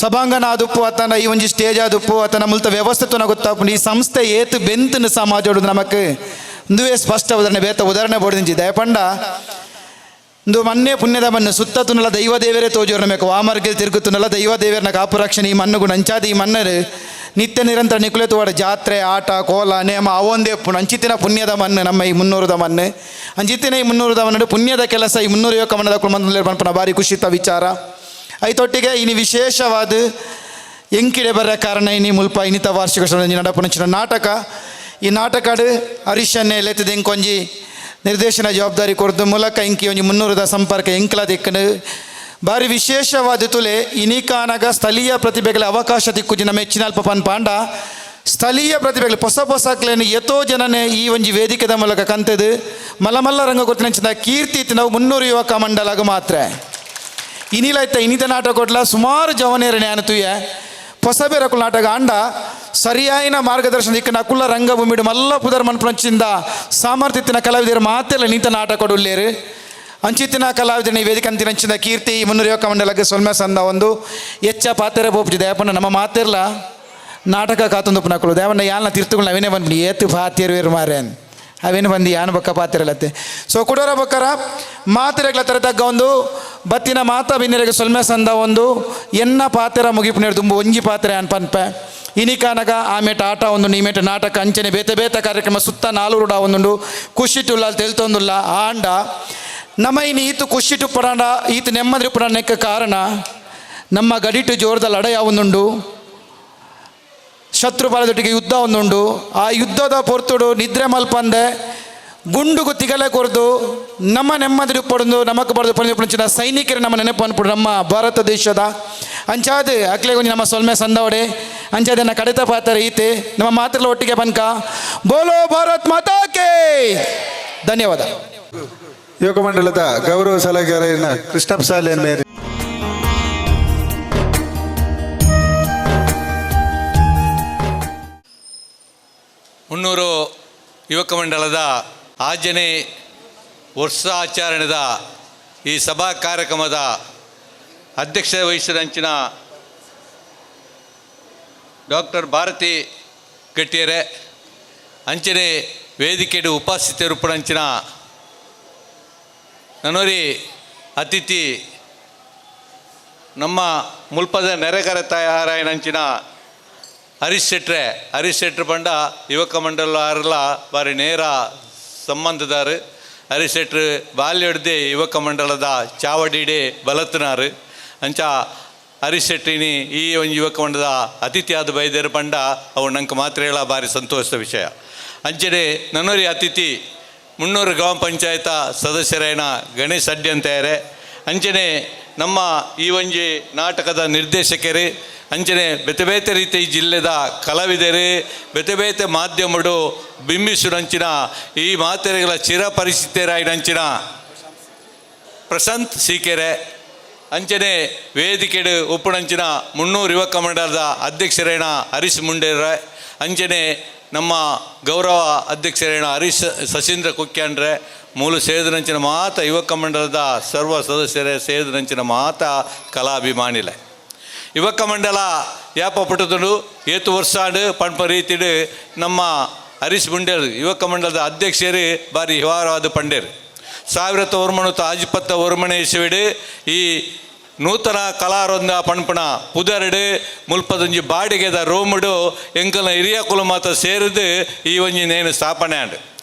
ಸಭಾಂಗಣ ಆದುಪ್ಪು ಆತನ ಈ ಒಂಜಿ ಸ್ಟೇಜ್ ಆದುಪ್ಪು ಆತನ ಮುಲ್ತ ವ್ಯವಸ್ಥೆ ತುನ ಗೊತ್ತಾಪುಂಡು. ಈ ಸಂಸ್ಥೆ ಏತು ಬೆಂತನ ಸಮಾಜೋಡು ನಮಕ್ ಇಂದುವೇ ಸ್ಪಷ್ಟ ಉದಾಹರಣೆ ಬೇತ ಉದಾಹರಣೆ ಬೋಡಿಂಜಿ ದಯಪಂಡ ಇಂದು ಮನ್ನೆ ಪುಣ್ಯದ ಮಣ್ಣು ಸುತ್ತ ತುನಲ ದೈವ ದೇವರೇ ತೋಜೋರು ನಮಗೆ ವಾಮರ್ಗಿಲ್ ತಿರುಗುತ್ತುನಲ್ಲ ದೈವ ದೇವರನ ಕಾಪುರಕ್ಷಣೆ ಈ ಮಣ್ಣುಗು ನಂಚಾದಿ ಈ ಮಣ್ಣರು ನಿತ್ಯ ನಿರಂತರ ನಿಕುಲೆ ತೋಡ ಜಾತ್ರೆ ಆಟ ಕೋಲ ನೇಮ ಅವೊಂದೇ ಅಂಚಿತಿನ ಪುಣ್ಯದ ಮಣ್ಣು ನಮ್ಮ ಈ 300 ಮಣ್ಣು ಅಂಚಿತಿನ ಈ 300 ಮಣ್ಣು ಪುಣ್ಯದ ಕೆಲಸ ಈ 300 ಯುವಕ ಮಣ್ಣದ ಕುಟುಂಬದಲ್ಲಿ ಪನ್ಪನ ಭಾರಿ ಖುಷಿತ ವಿಚಾರ. ಐತೊಟ್ಟಿಗೆ ಇನಿ ವಿಶೇಷವಾದ ಎಂಕಿಡೆ ಬರ ಕಾರಣ ಇನಿ ಮುಲ್ಪ ಇನಿತ ವಾರ್ಷಿಕ ನಡಪುನಂಚಿನ ನಾಟಕ ಈ ನಾಟಕಡು ಹರೀಶನ್ನೇ ಲೆತ್ತದ ಎಂಕೊಂಜಿ ನಿರ್ದೇಶನ ಜವಾಬ್ದಾರಿ ಕೊರ್ದು ಮೂಲಕ ಇಂಕಿ ಒಂಜಿ 300 ಸಂಪರ್ಕ ಎಂಕಲ ದಿಕ್ಕನು ಭಾರಿ ವಿಶೇಷವಾದ ತುಲೆ ಇನಿಕಾನಗ ಸ್ಥಳೀಯ ಪ್ರತಿಭೆಗಳ ಅವಕಾಶ ದಿಕ್ಕುಜಿ ನಮ್ಮ ಹೆಚ್ಚಿನ ಅಲ್ಪ ಪನ್ಪಾಂಡ ಸ್ಥಳೀಯ ಪ್ರತಿಭೆಗಳು ಹೊಸ ಹೊಸಕ್ಲೇನು ಎತೋ ಜನನೇ ಈ ಒಂಜಿ ವೇದಿಕೆದ ಮೂಲಕ ಕಂತದು ಮಲ್ಲ ರಂಗ ಗೊತ್ತಿನ ಕೀರ್ತಿ ಇತ್ತು ನಾವು 300 ಯುವಕ ಮಂಡಲಾಗ ಮಾತ್ರ ಇನಿಲೈತ ಇನಿತ ನಾಟಕ ಕೊಟ್ಲ ಸುಮಾರು ಜವನೇರ ಜ್ಞಾನ ತುಯ್ಯ ಹೊಸಬೇರಕುಲ ನಾಟಕ ಅಂಡ ಸರಿಯಾಯಿನ ಮಾರ್ಗದರ್ಶನ ದಿಕ್ಕ ನಕುಲ ರಂಗಭೂಮಿಡು ಮಲ್ಲ ಪುದರ್ ಮನ್ಪುನಂಚಿಂದ ಸಾಮರ್ಥ್ಯತಿನ ಕಲಾವಿದರು ಮಾತೆಲ್ಲ ನಿಂತ ನಾಟಕ ಕೊಡುಲ್ಲೇರು ಅಂಚಿತ್ತಿನ ಕಲಾವಿದನ ಈ ವೇದಿಕೆ ಅಂತಿನಂಚಿನ ಕೀರ್ತಿ 300 ಯುವಕ ಮಂಡಲಕ್ಕೆ ಸೊಲ್ಮೆ ಸಂದ ಒಂದು ಎಚ್ಚ ಪಾತೆರೆ ಬೋಪ್ಜಿ ದಯಪಣ್ಣ ನಮ್ಮ ಮಾತಿರ್ಲ ನಾಟಕ ಕಾತೊಂದು ಪುನಕುಲು ದೇವಣ್ಣ ಯಾಲ್ನ ತೀರ್ಥಗಳು ನಾವೇನೇ ಬಂದ್ಬಿಡಿ ಏತು ಪಾತಿರು ಮಾರೇನ್ ಅವೇನು ಬಂದು ಯಾನು ಬಕ್ಕ ಪಾತಿರಲತ್ತೆ. ಸೊ ಕುಡೋರ ಬಕ್ಕರ ಮಾತಿರಗ್ಲ ತರತಗ್ಗ ಒಂದು ಬತ್ತಿನ ಮಾತಾ ಬಿನ್ನೆರೆಗೆ ಸೊಲ್ಮೆ ಸಂದ ಒಂದು ಎನ್ನ ಪಾತೆರ ಮುಗಿಪುನೇರು ದುಂಬು ಒಂಜಿ ಪಾತ್ರೆ ಅನ್ಪನ್ಪೆ ಇನಿಕಾನಗ ಆಮೇಟ ಆಟ ಒಂದು ನೀಮೇಟ ನಾಟಕ ಅಂಚನೆ ಬೇತೆ ಬೇತೆ ಕಾರ್ಯಕ್ರಮ ಸುತ್ತ ನಾಲ್ವರು ಒಂದುಂಡು ಖುಷಿಟುಲ್ಲ ತೆಲ್ತೊಂದುಲ್ಲ ಆಂಡ ನಮ್ಮ ಇನಿ ಈತು ಖುಷಿಟು ಪಡಾಂಡ ಈತು ನೆಮ್ಮದಿ ಪಡಾಣಕ್ಕೆ ಕಾರಣ ನಮ್ಮ ಗಡಿಟು ಜೋರದ ಲಡಯ ಒಂದುಂಡು ಶತ್ರು ಬಲದೊಟ್ಟಿಗೆ ಯುದ್ಧ ಒಂದುಂಡು. ಆ ಯುದ್ಧದ ಪೊರ್ತುಡು ನಿದ್ರೆ ಮಲ್ಪಂದೆ ಗುಂಡುಗು ತಿಗಲೆ ಕೊರ್ದು ನಮ್ಮ ನೆಮ್ಮದಿ ಪಡೆದು ನಮಕ್ ಬರೆದು ಪಡೆದು ಸೈನಿಕರು ನಮ್ಮ ನೆನಪು ಅನ್ಪುಡು ನಮ್ಮ ಭಾರತ ದೇಶದ ಅಂಚಾದ ಅಕ್ಲೆ ಒಂಜಿ ನಮ್ಮ ಸೊಲ್ಮೆ ಸಂದವಡೆ ಅಂಚಾದ ಕಡಿತ ಪಾತ್ರ ಈತೆ ನಮ್ಮ ಮಾತ್ರ ಒಟ್ಟಿಗೆ ಬನ್ಕ ಬೋಲೋ ಭಾರತ್ ಮಾತಾ ಕೇ ಧನ್ಯವಾದ. ಯುವಕ ಮಂಡಲದ ಗೌರವ ಸಲಹೆಗಾರನ ಕೃಷ್ಣಪ್ಪ ಸಾಲೆ ಮೇರಿ. ಮುನ್ನೂರು ಯುವಕ ಮಂಡಲದ ಆಜನೇ ವರ್ಷಾಚರಣೆದ ಈ ಸಭಾ ಕಾರ್ಯಕ್ರಮದ ಅಧ್ಯಕ್ಷ ವಹಿಸಿದಂಚಿನ ಡಾಕ್ಟರ್ ಭಾರತಿ ಗಟ್ಟಿಯರೆ, ಅಂಚನೆ ವೇದಿಕೆಡು ಉಪಸ್ಥಿತರುಪಣಂಚಿನ ನನೋರಿ ಅತಿಥಿ ನಮ್ಮ ಮುಲ್ಪದ ನೆರೆಕರೆ ತಯಾರಾಯನಂಚಿನ ಹರೀಶ್ ಶೆಟ್ರೆ. ಹರೀಶ್ ಶೆಟ್ರು ಪಂಡ ಯುವಕ ಮಂಡಲ ಅರ್ಲ ಬಾರಿ ನೇರ ಸಂಬಂಧದಾರು. ಹರೀಶ್ ಶೆಟ್ರು ಬಾಲ್ಯಡ್ದೆ ಯುವಕ ಮಂಡಲದ ಚಾವಡಿಡೆ ಬಲತ್ನಾರು. ಅಂಚ ಹರೀಶ್ ಶೆಟ್ಟಿನಿ ಈ ಒಂದು ಯುವಕ ಮಂಡಲದ ಅತಿಥಿಯಾದ ಬೈದೇರು ಪಂಡ ಅವು ನಂಗೆ ಮಾತ್ರ ಹೇಳ ಭಾರಿ ಸಂತೋಷದ ವಿಷಯ. ಅಂಚನೆ ನನ್ನೋರಿ ಅತಿಥಿ ಮುನ್ನೂರು ಗ್ರಾಮ ಪಂಚಾಯತ ಸದಸ್ಯರೇನ ಗಣೇಶ್ ಅಡ್ಡಿ ಅಂತಾರೆ. ಅಂಚನೆ ನಮ್ಮ ಈ ಒಂಜಿ ನಾಟಕದ ನಿರ್ದೇಶಕರು, ಅಂಚನೆ ಬೇತೆ ಬೇತೆ ರೀತಿ ಈ ಜಿಲ್ಲೆದ ಕಲಾವಿದರು, ಬೇತೆ ಬೇತೆ ಮಾಧ್ಯಮಡು ಬಿಂಬಿಸುರಂಚಿನ ಈ ಮಾತೆರೆಗಳ ಚಿರಪರಿಚಿತರಾಯಿನಂಚಿನ ಪ್ರಶಾಂತ್ ಸೀಕೆರೆ, ಅಂಚನೆ ವೇದಿಕೆಡು ಉಪ್ಪುನಂಚಿನ ಮುನ್ನೂರು ಯುವಕ ಮಂಡಲದ ಅಧ್ಯಕ್ಷರೇಣ ಹರೀಶ್ ಮುಂಡೇರ, ಅಂಚನೆ ನಮ್ಮ ಗೌರವ ಅಧ್ಯಕ್ಷರೇಣ ಹರೀಶ್ ಸಶೀಂದ್ರ ಕುಕ್ಯಾಂಡ್ರೆ, ಮೂಲು ಸೇರಿದಂಚಿನ ಮಾತ ಯುವಕ ಮಂಡಲದ ಸರ್ವ ಸದಸ್ಯರೇ, ಸೇರಿದಂಚಿನ ಮಾತ ಕಲಾಭಿಮಾನಿಲೆ. ಯುವಕ ಮಂಡಲ ಯಾಪ ಪುಟ್ಟದುಂಡು ಏತು ವರ್ಷಾಂಡ್ ಪಣ್ಪ ರೀತಿಡು ನಮ್ಮ ಹರೀಶ್ ಮುಂಡೇರು ಯುವಕ ಮಂಡಲದ ಅಧ್ಯಕ್ಷರು ಬಾರಿ ವಿವರವಾದ ಪಂಡೇರು. 1950 ಒರ್ಮಣೆ ಇಸವಿಡು ಈ ನೂತನ ಕಲಾರೊಂದ ಪಣ್ಪಣ ಪುದರ್ಡು ಮುಲ್ಪದೊಂಜಿ ಬಾಡಿಗೆದ ರೋಮುಡು ಎಂಕಲ್ನ ಹಿರಿಯ ಕುಲ ಮಾತ ಸೇರಿದು ಈ ಒಂಜಿ ನೇನು ಸ್ಥಾಪನೆ ಆಂಡ್.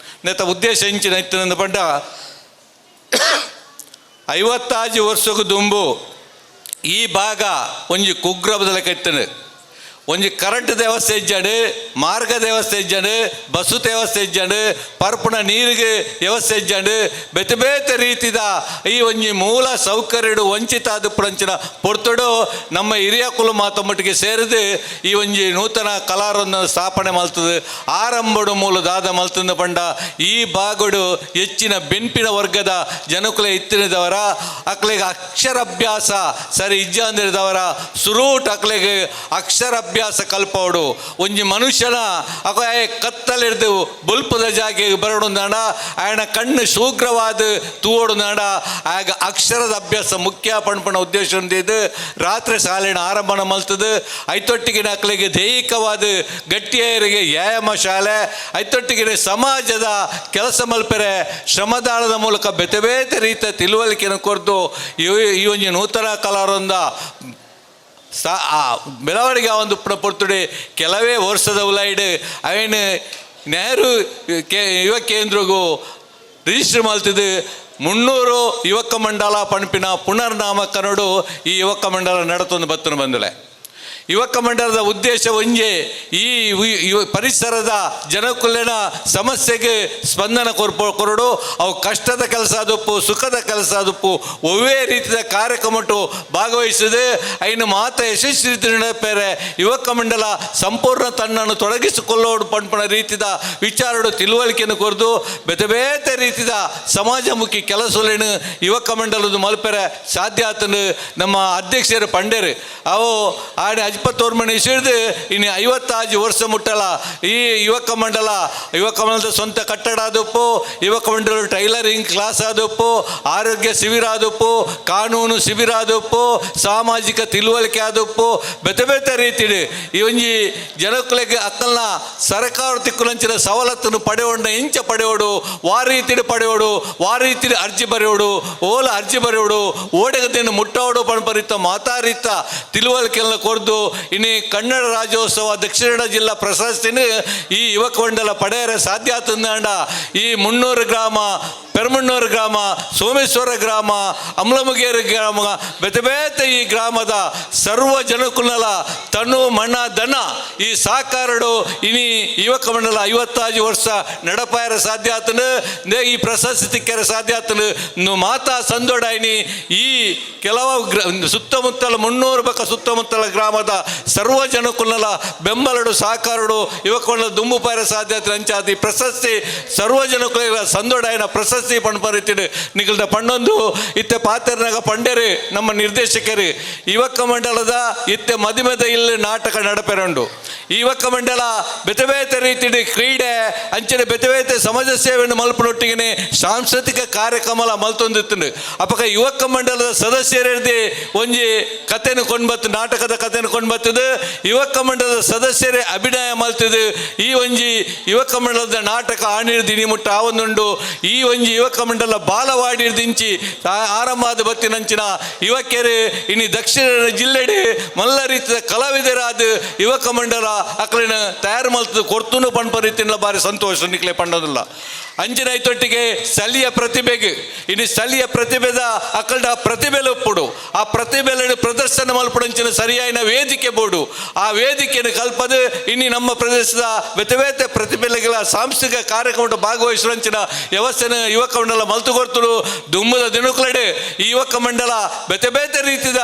ನೆತ್ತ ಉದ್ದೇಶ ಇಂಚಿನ ಇತ್ತಿನಂದ ಪಂಡ 55 ವರ್ಷಕ್ಕೂ ದುಂಬು ಈ ಭಾಗ ಒಂಜಿ ಕುಗ್ರಬದಲ ಇತ್ತನು. ಒಂಜಿ ಕರೆಂಟ್ ವ್ಯವಸ್ಥೆ ಇಜ್ಜಾಂಡು, ಮಾರ್ಗ ವ್ಯವಸ್ಥೆ ಇಜ್ಜಾಂಡು, ಬಸ್ಸು ವ್ಯವಸ್ಥೆ ಇಜ್ಜಾಂಡು, ಪರ್ಪುನ ನೀರಿಗೆ ವ್ಯವಸ್ಥೆ ಇಜ್ಜಾಂಡು, ಬೇತೆ ಬೇತೆ ರೀತಿದ ಈ ಒಂಜಿ ಮೂಲ ಸೌಕರ್ಯಡು ವಂಚಿತ ಆದ ಪೊರ್ತುಡು ನಮ್ಮ ಹಿರಿಯ ಕುಲ ಮಾತ ಮಟ್ಟಿಗೆ ಸೇರಿದು ಈ ಒಂಜಿ ನೂತನ ಕಲಾರನ್ನು ಸ್ಥಾಪನೆ ಮಲ್ತದೆ. ಆರಂಭಡು ಮೂಲ ದಾದ ಮಲ್ತಂದ ಪಂಡ ಈ ಭಾಗಡು ಹೆಚ್ಚಿನ ಬೆನ್ಪಿನ ವರ್ಗದ ಜನಕುಲ ಇತ್ತಿನದವರ ಅಕ್ಲೆಗೆ ಅಕ್ಷರಾಭ್ಯಾಸ ಸರಿ ಇಜ್ಜಾಂದಿರದವರ ಸುರೂಟ್ ಅಕ್ಲೆಗೆ ಅಕ್ಷರಾಭ್ಯಾಸ ಕಲ್ಪವಡು. ಒಂಜಿ ಮನುಷ್ಯನ ಅಕ ಕತ್ತಲಿರ್ದು ಬೊಲ್ಪದ ಜಾಗೆಗೆ ಬರಡು ಆಯನ ಕಣ್ಣು ಶೂಗ್ರವಾದ ತೂವಡು ನಾಡ ಆಗ ಅಕ್ಷರದ ಅಭ್ಯಾಸ ಮುಖ್ಯ ಪಣ್ಪಣ ಉದ್ದೇಶ ಇದು ರಾತ್ರಿ ಶಾಲೆನ ಆರಂಭನ ಮಲ್ತದು. ಐತೊಟ್ಟಿಗೆ ಅಕ್ಲೆಗೆ ದೈಹಿಕವಾದ ಗಟ್ಟಿಯರಿಗೆ ವ್ಯಾಯಾಮ ಶಾಲೆ, ಐತೊಟ್ಟಿಗೆ ಸಮಾಜದ ಕೆಲಸ ಮಲ್ಪೆರೆ ಶ್ರಮದಾನದ ಮೂಲಕ ಬೇತೆ ಬೇತೆ ರೀತಿಯ ತಿಳುವಳಿಕೆಯನ್ನು ಕೊರ್ದು ಈ ಒಂಜಿ ನೂತನ ಕಲಾರೊಂದ ಆ ಬೆಳವಣಿಗೆ ಒಂದು ಪೊರ್ತುಡೆ ಕೆಲವೇ ವರ್ಷದ ಉಲೈಡ್ ಅವೇನು ನೆಹರು ಯುವ ಕೇಂದ್ರಗೂ ರಿಜಿಸ್ಟರ್ ಮಲ್ತಿದ್ದು 300 ಯುವಕ ಮಂಡಲ ಪಣಪಿನ ಪುನರ್ನಾಮಕರಣಡು ಈ ಯುವಕ ಮಂಡಲ ನಡತೊಂದು ಬತ್ತನು ಬಂದುಲೆ. ಯುವಕ ಮಂಡಲದ ಉದ್ದೇಶ ಒಂಜೆ ಈ ಪರಿಸರದ ಜನಕುಲೆನ ಸಮಸ್ಯೆಗೆ ಸ್ಪಂದನ ಕೊರಡು. ಅವು ಕಷ್ಟದ ಕೆಲಸ ಆದಪ್ಪು ಸುಖದ ಕೆಲಸ ಆದಪ್ಪು ಒವ್ವೇ ರೀತಿಯ ಕಾರ್ಯಕ್ರಮಟ್ಟು ಭಾಗವಹಿಸದೆ ಐನು ಮಾತ ಯಶಸ್ವಿ ರೀತಿ ನಡೆಪೇರೆ ಯುವಕ ಮಂಡಲ ಸಂಪೂರ್ಣ ತನ್ನನ್ನು ತೊಡಗಿಸಿಕೊಳ್ಳೋಡು ಪಣ್ಪಣ ರೀತಿದ ವಿಚಾರಡು ತಿಳುವಳಿಕೆಯನ್ನು ಕೊರದು ಬೇತೆ ಬೇತೆ ರೀತಿದ ಸಮಾಜಮುಖಿ ಕೆಲಸಲೇನು ಯುವಕ ಮಂಡಲದ ಮಲ್ಪೆರೆ ಸಾಧ್ಯ ಆತನು ನಮ್ಮ ಅಧ್ಯಕ್ಷರು ಪಂಡೇರು. ಅವು ಆಡೆ 21 ಮಣಿ ಸೇರಿದು ಇನ್ನು 55 ವರ್ಷ ಮುಟ್ಟಲ ಈ ಯುವಕ ಮಂಡಲ, ಯುವಕ ಮಂಡಲದ ಸ್ವಂತ ಕಟ್ಟಡ ಆದಪ್ಪು, ಯುವಕ ಮಂಡಲ ಟೈಲರಿಂಗ್ ಕ್ಲಾಸ್ ಆದಪ್ಪು, ಆರೋಗ್ಯ ಶಿಬಿರ ಆದಪ್ಪು, ಕಾನೂನು ಶಿಬಿರ ಆದಪ್ಪು, ಸಾಮಾಜಿಕ ತಿಳುವಳಿಕೆ ಆದಪ್ಪು, ಬೇತೆ ಬೇತೆ ರೀತಿಡು ಈ ಒಂಜಿ ಜನಕುಲೆಗೆ ಅಕ್ಕಲ್ನ ಸರ್ಕಾರ ತಿಕ್ಕುಲಂಚಿನ ಸವಲತ್ತನ್ನು ಪಡೆಯೋಣ ಇಂಚ ಪಡೆಯೋಡು ವಾ ರೀತಿಡು ಪಡೆಯೋಡು ವಾ ರೀತಿಡು ಅರ್ಜಿ ಬರೆಯೋಡು ಓಲ ಅರ್ಜಿ ಬರೆಯೋಡು ಓಡೆಗದೇನು ಮುಟ್ಟೋಡು ಪಣಪರಿತ ಮಾತಾರಿತ ತಿಳುವಳಿಕೆಲ್ಲ ಕೊರ್ದು ಇನಿ ಕನ್ನಡ ರಾಜ್ಯೋತ್ಸವ ದಕ್ಷಿಣ ಜಿಲ್ಲಾ ಪ್ರಶಸ್ತಿನ ಈ ಯುವಕ ಮಂಡಲ ಪಡೆಯರೆ ಸಾಧ್ಯ ಆತಂದಾಂಡ ಈ 300 ಗ್ರಾಮ, ಪೆರ್ಮಣ್ಣೂರು ಗ್ರಾಮ, ಸೋಮೇಶ್ವರ ಗ್ರಾಮ, ಅಮ್ಲಮುಗೇರು ಗ್ರಾಮ, ಬೇತೆ ಬೇತೆ ಈ ಗ್ರಾಮದ ಸರ್ವ ಜನಕುಲಲ ತನು ಮಣ ದನ ಈ ಸಾಕಾರಡು ಇನಿ ಯುವಕ ಮಂಡಲ 55 ವರ್ಷ ನಡಪಾಯರ ಸಾಧ್ಯ ಆತನು, ಈ ಪ್ರಶಸ್ತಿ ತಿಕ್ಕರೆ ಸಾಧ್ಯ ಆತನು. ಮಾತಾ ಸಂದೋಡಾಯಿನಿ ಈ ಕೆಲವು ಸುತ್ತಮುತ್ತಲ 300 ಬಕ ಸುತ್ತಮುತ್ತಲ ಗ್ರಾಮದ ಸರ್ವ ಜನಕುಲಲ ಬೆಂಬಲಡು ಸಾಕಾರಡು ಯುವಕ ಮಂಡಲ ದುಂಬುಪಾಯರ ಸಾಧ್ಯ ಆತನ ಅಂಚಾತಿ ಪ್ರಶಸ್ತಿ ಸರ್ವ ಜನಕುಲ ಸಂದೋಡಾಯಿನ ಪ್ರಶಸ್ತಿ ಪಣ್ಪರಿತಿಡು ನಿಗಲ್ದ ಪಣ್ಣೊಂದು ಇತ್ತೆ ಪಾತ್ರನಾಗ ಪಂಡೇರು ನಮ್ಮ ನಿರ್ದೇಶಕರು ಯುವಕ ಮಂಡಲದ ಇತ್ತೆ ಮದಿಮೆದ ಇಲ್ಲಿ ನಾಟಕ ನಡಪೆರಂಡು. ಯುವಕ ಮಂಡಲ ಬೇತೆ ಬೇತೆ ರೀತಿಯ ಕ್ರೀಡೆ ಅಂಚನೆ ಬೇತೆ ಬೇತೆ ಸಮಾಜ ಸೇವೆಯನ್ನು ಮಲ್ಪನೊಟ್ಟಿಗೆ ಸಾಂಸ್ಕೃತಿಕ ಕಾರ್ಯಕ್ರಮ ಮಲ್ತೊಂದಿತ್ತು. ಅಪಕ ಯುವಕ ಮಂಡಲದ ಸದಸ್ಯರಿರ್ದಿ ಒಂಜಿ ಕಥೆಯನ್ನು ಕೊಂಡ್ಬತ್ತು, ನಾಟಕದ ಕಥೆಯನ್ನು ಕೊಂಡ್ಬತ್ತದು ಯುವಕ ಮಂಡಲದ ಸದಸ್ಯರೇ ಅಭಿನಯ ಮಲ್ತದು. ಈ ಒಂಜಿ ಯುವಕ ಮಂಡಲದ ನಾಟಕ ಆಣಿರ್ದಿ ಮುಟ್ಟ ಆವೊಂದುಂಡು. ಈ ಒಂಜಿ ಯುವಕ ಮಂಡಲ ಬಾಲವಾಡಿರ್ದಿಂಚಿ ಆರಂಭಾದ ಬತ್ತಿನಂಚಿನ ಯುವಕರು ಇನಿ ದಕ್ಷಿಣ ಜಿಲ್ಲೆಡೆ ಮಲ್ಲ ರೀತಿಯ ಕಲಾವಿದರಾದ ಯುವಕ ಮಂಡಲ ಅಕ್ಲಿನ ತಯಾರು ಮಲ್ತದ ಕೊರ್ತುನು ಪಣ್ಪ ರೀತಿಯ ಬಾರಿ ಸಂತೋಷ ನಿಕ್ಲೆ ಪಣ್ಣದಿಲ್ಲ. ಅಂಚಿನ ಐತೊಟ್ಟಿಗೆ ಸ್ಥಳೀಯ ಪ್ರತಿಭೆಗೆ ಇನ್ನು ಸ್ಥಳೀಯ ಪ್ರತಿಭೆದ ಅಕ್ಕಲ್ಡ ಪ್ರತಿಭೆಲೆ ಒಪ್ಪುಡು, ಆ ಪ್ರತಿಭೆలను ಪ್ರದರ್ಶನ ಮಲ್ಪುಡಂಚಿನ ಸರಿಯಾಯಿನ ವೇದಿಕೆ ಬೋಡು. ಆ ವೇದಿಕೆಯನ್ನು ಕಲ್ಪದು ಇನ್ನು ನಮ್ಮ ಪ್ರದೇಶದ ಬೇತೆ ಬೇತೆ ಪ್ರತಿಭೆಗಳ ಸಾಂಸ್ಕೃತಿಕ ಕಾರ್ಯಕ್ರಮ ಭಾಗವಹಿಸುವಂಚಿನ ವ್ಯವಸ್ಥೆನ ಯುವಕ ಮಂಡಲ ಮಲ್ತು ಕೊರ್ತುಡು. ದುಮ್ಮದ ದಿನಕುಲಡೆ ಈ ಯುವಕ ಮಂಡಲ ಬೇತೆ ಬೇತೆ ರೀತಿಯ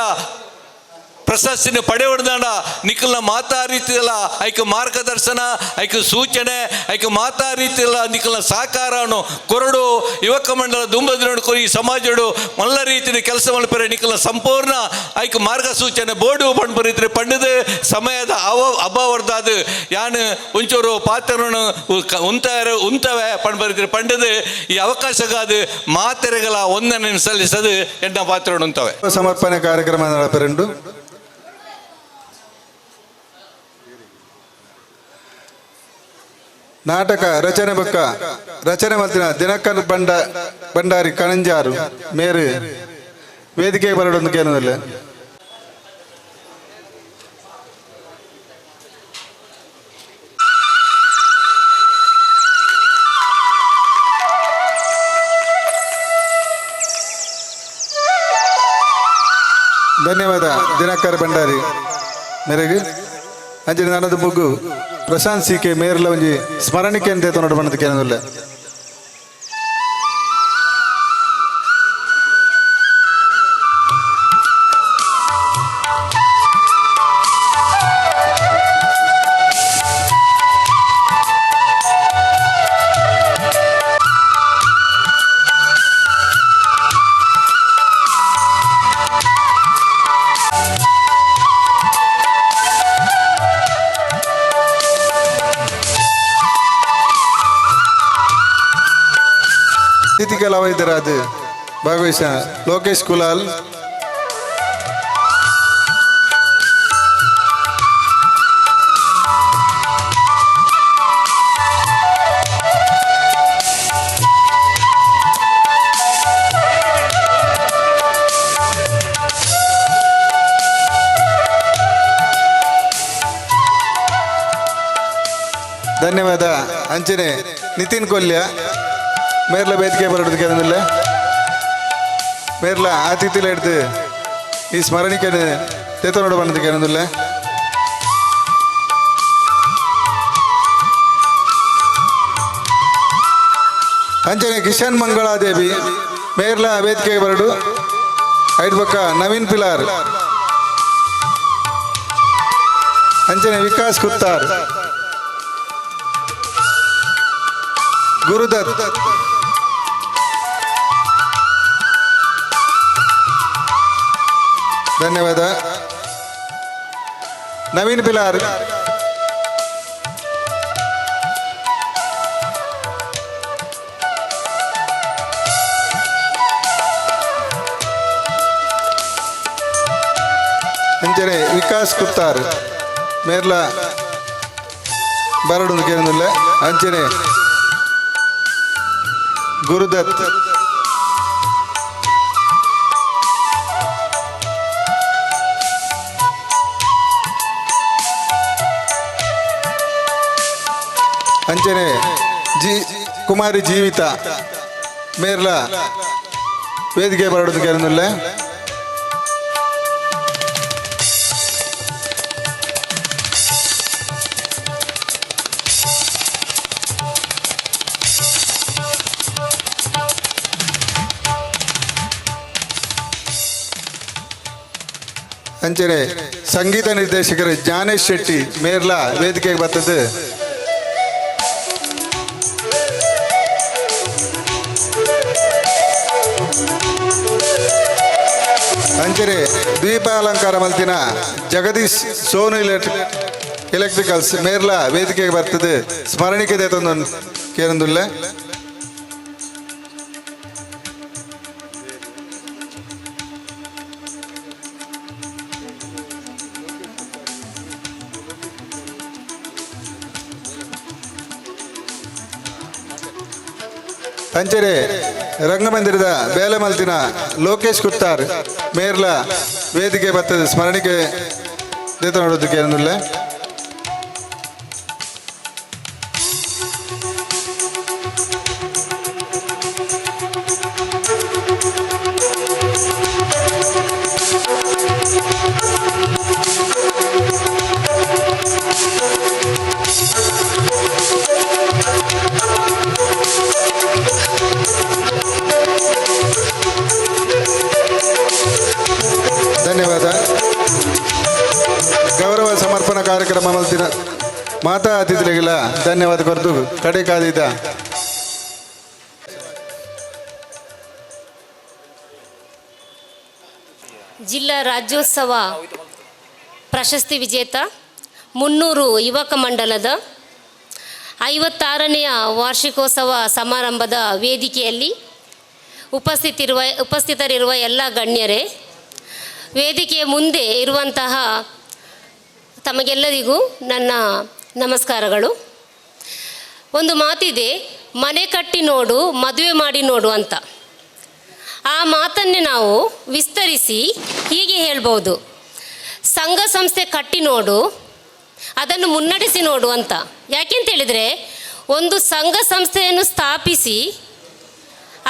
ಪ್ರಶಸ್ತಿನ ಪಡೆಯೊಡ್ದಾಂಡ ನಿಖಲ್ನ ಮಾತಾ ರೀತಿಯಲ್ಲ ಐಕ ಮಾರ್ಗದರ್ಶನ, ಐಕ ಸೂಚನೆ, ಐಕ ಮಾತಾ ರೀತಿಯಲ್ಲ ನಿಖಲ್ನ ಸಹಕಾರನು ಕೊರಡು ಯುವಕ ಮಂಡಲ ದುಂಬದ ನೋಡ್ಕೊ ಈ ಸಮಾಜಡು ಮಲ್ಲ ರೀತಿಯ ಕೆಲಸ ಮಲ್ಪರೆ ನಿಖಲ್ನ ಸಂಪೂರ್ಣ ಐಕ ಮಾರ್ಗಸೂಚನೆ ಬೋರ್ಡು ಪಂಡ್ಪ ರೀತಿ ಪಂಡದು ಸಮಯದ ಅಭಾವರ್ದಾದು ಯಾನು ಒಂಚೂರು ಪಾತ್ರನು ಉಂತವೆ ಪಂಡ್ಪ ರೀತಿ ಪಂಡದು ಈ ಅವಕಾಶಕ್ಕಾದ ಮಾತೆರೆಗಳ ಒಂದನೆ ಸಲ್ಲಿಸದು ಎನ್ನ ಪಾತ್ರ ಉಂತವೆ. ಸಮರ್ಪಣೆ ಕಾರ್ಯಕ್ರಮ ನಡಪೆರಂಡು. ನಾಟಕ ರಚನೆ ಬಕ್ಕ ರಚನೆ ಮಲ್ತಿನ ದಿನಕರ್ ಭಂಡಾರಿ ಕಣಂಜಾರು ಮೇರು ವೇದಿಕೆ ಬರಡೊಂದು ಕೇನದಲ್ಲ. ಧನ್ಯವಾದ ದಿನಕರ್ ಭಂಡಾರಿ ಮೇರೆಗೆ. ಅಂಜಲಿ ನಾನದ ಬುಗ್ಗು ಪ್ರಶಾಂತ್ ಸಿ ಕೆ ಮೇರ್ಲ ಒಂಜಿ ಸ್ಮರಣಿಕೆ ಅಂತ ನೋಡು ಬಣ್ಣದ ಕೇನದಲ್ಲ. ಕಲಾವಿದರಾದ ಭಾಗವಹಿಸ ಲೋಕೇಶ್ ಕುಲಾಲ್, ಧನ್ಯವಾದ. ಅಂಚನೆ ನಿತಿನ್ ಕೊಲ್ಯ ಮೇರ್ಲ ಬೇದಿಕೆ ಬರೋದಕ್ಕೆ ಅದನ್ನೆಲ್ಲ ಮೇರ್ಲ ಆತಿಥ್ಯ ಹಿಡ್ದು ಈ ಸ್ಮರಣಿಕೆ ತೇತ ನೋಡ ಬಂದಕ್ಕೆ ಏನಂದಿಲ್ಲ. ಅಂಚನೆ ಕಿಶನ್ ಮಂಗಳಾದೇವಿ ಮೇರ್ಲ ವೇದಿಕೆಗೆ ಬರಡು. ಐದು ಪಕ್ಕ ನವೀನ್ ಪಿಲಾರ್, ಅಂಚನೆ ವಿಕಾಸ್ ಕುತ್ತಾರ್, ಗುರುದತ್, ಧನ್ಯವಾದ. ನವೀನ್ ಪಿಲಾರ್, ಅಂಚನೆ ವಿಕಾಸ್ ಕುತ್ತಾರ್ ಮೇರ್ಲ ಬರಡು ಕೇಳೋದಿಲ್ಲ. ಅಂಚನೆ ಗುರುದತ್, ಅಂಚನೆ ಜಿ ಕುಮಾರಿ ಜೀವಿತ ಮೇರ್ಲ ವೇದಿಕೆ ಬರಡೋದು ಕೇರನುಲ್ಲೆ. ಅಂಚನೆ ಸಂಗೀತ ನಿರ್ದೇಶಕರು ಜ್ಞಾನೇಶ್ ಶೆಟ್ಟಿ ಮೇರ್ಲ ವೇದಿಕೆಗೆ ಬರ್ತದೆ. ಅಂಚನೆ ದೀಪಾಲಂಕಾರ ಮಲ್ತಿನ ಜಗದೀಶ್ ಸೋನು ಎಲೆಕ್ಟ್ರಿಕಲ್ಸ್ ಮೇರ್ಲ ವೇದಿಕೆಗೆ ಬರ್ತದೆ. ಸ್ಮರಣಿಕೆ ದೇತೊಂದು ಕೇರಂದುಲ್ಲೆ. ಅಂಚನೆ ರಂಗಮಂದಿರದ ಬೇಲೆ ಮಲ್ತಿನ ಲೋಕೇಶ್ ಕುತ್ತಾರ್ ಮೇರ್ಲ ವೇದಿಕೆ ಬರ್ತದೆ. ಸ್ಮರಣಿಕೆ ದೇತ ನೋಡೋದಕ್ಕೆ ಏನಿಲ್ಲ. ಧನ್ಯವಾದ. ಗೌರವ ಸಮರ್ಪಣಾ ಕಾರ್ಯಕ್ರಮ ಮಲ್ತಿನ ಮಾತಾ ಅತಿಥಿಗಳಿಗೆಲ್ಲ ಧನ್ಯವಾದ ಕೊರತು ಕಡೆ ಕಾದಿದ್ದ ಜಿಲ್ಲಾ ರಾಜ್ಯೋತ್ಸವ ಪ್ರಶಸ್ತಿ ವಿಜೇತ 300 ಯುವಕ ಮಂಡಲದ 56ನೇ ವಾರ್ಷಿಕೋತ್ಸವ ಸಮಾರಂಭದ ವೇದಿಕೆಯಲ್ಲಿ ಉಪಸ್ಥಿತರಿರುವ ಎಲ್ಲ ಗಣ್ಯರೇ, ವೇದಿಕೆಯ ಮುಂದೆ ಇರುವಂತಹ ತಮಗೆಲ್ಲರಿಗೂ ನನ್ನ ನಮಸ್ಕಾರಗಳು. ಒಂದು ಮಾತಿದೆ, ಮನೆ ಕಟ್ಟಿ ನೋಡು, ಮದುವೆ ಮಾಡಿ ನೋಡು ಅಂತ. ಆ ಮಾತನ್ನೇ ನಾವು ವಿಸ್ತರಿಸಿ ಹೀಗೆ ಹೇಳ್ಬೋದು, ಸಂಘ ಸಂಸ್ಥೆ ಕಟ್ಟಿ ನೋಡು, ಅದನ್ನು ಮುನ್ನಡೆಸಿ ನೋಡು ಅಂತ. ಯಾಕೆಂತ ಹೇಳಿದರೆ, ಒಂದು ಸಂಘ ಸಂಸ್ಥೆಯನ್ನು ಸ್ಥಾಪಿಸಿ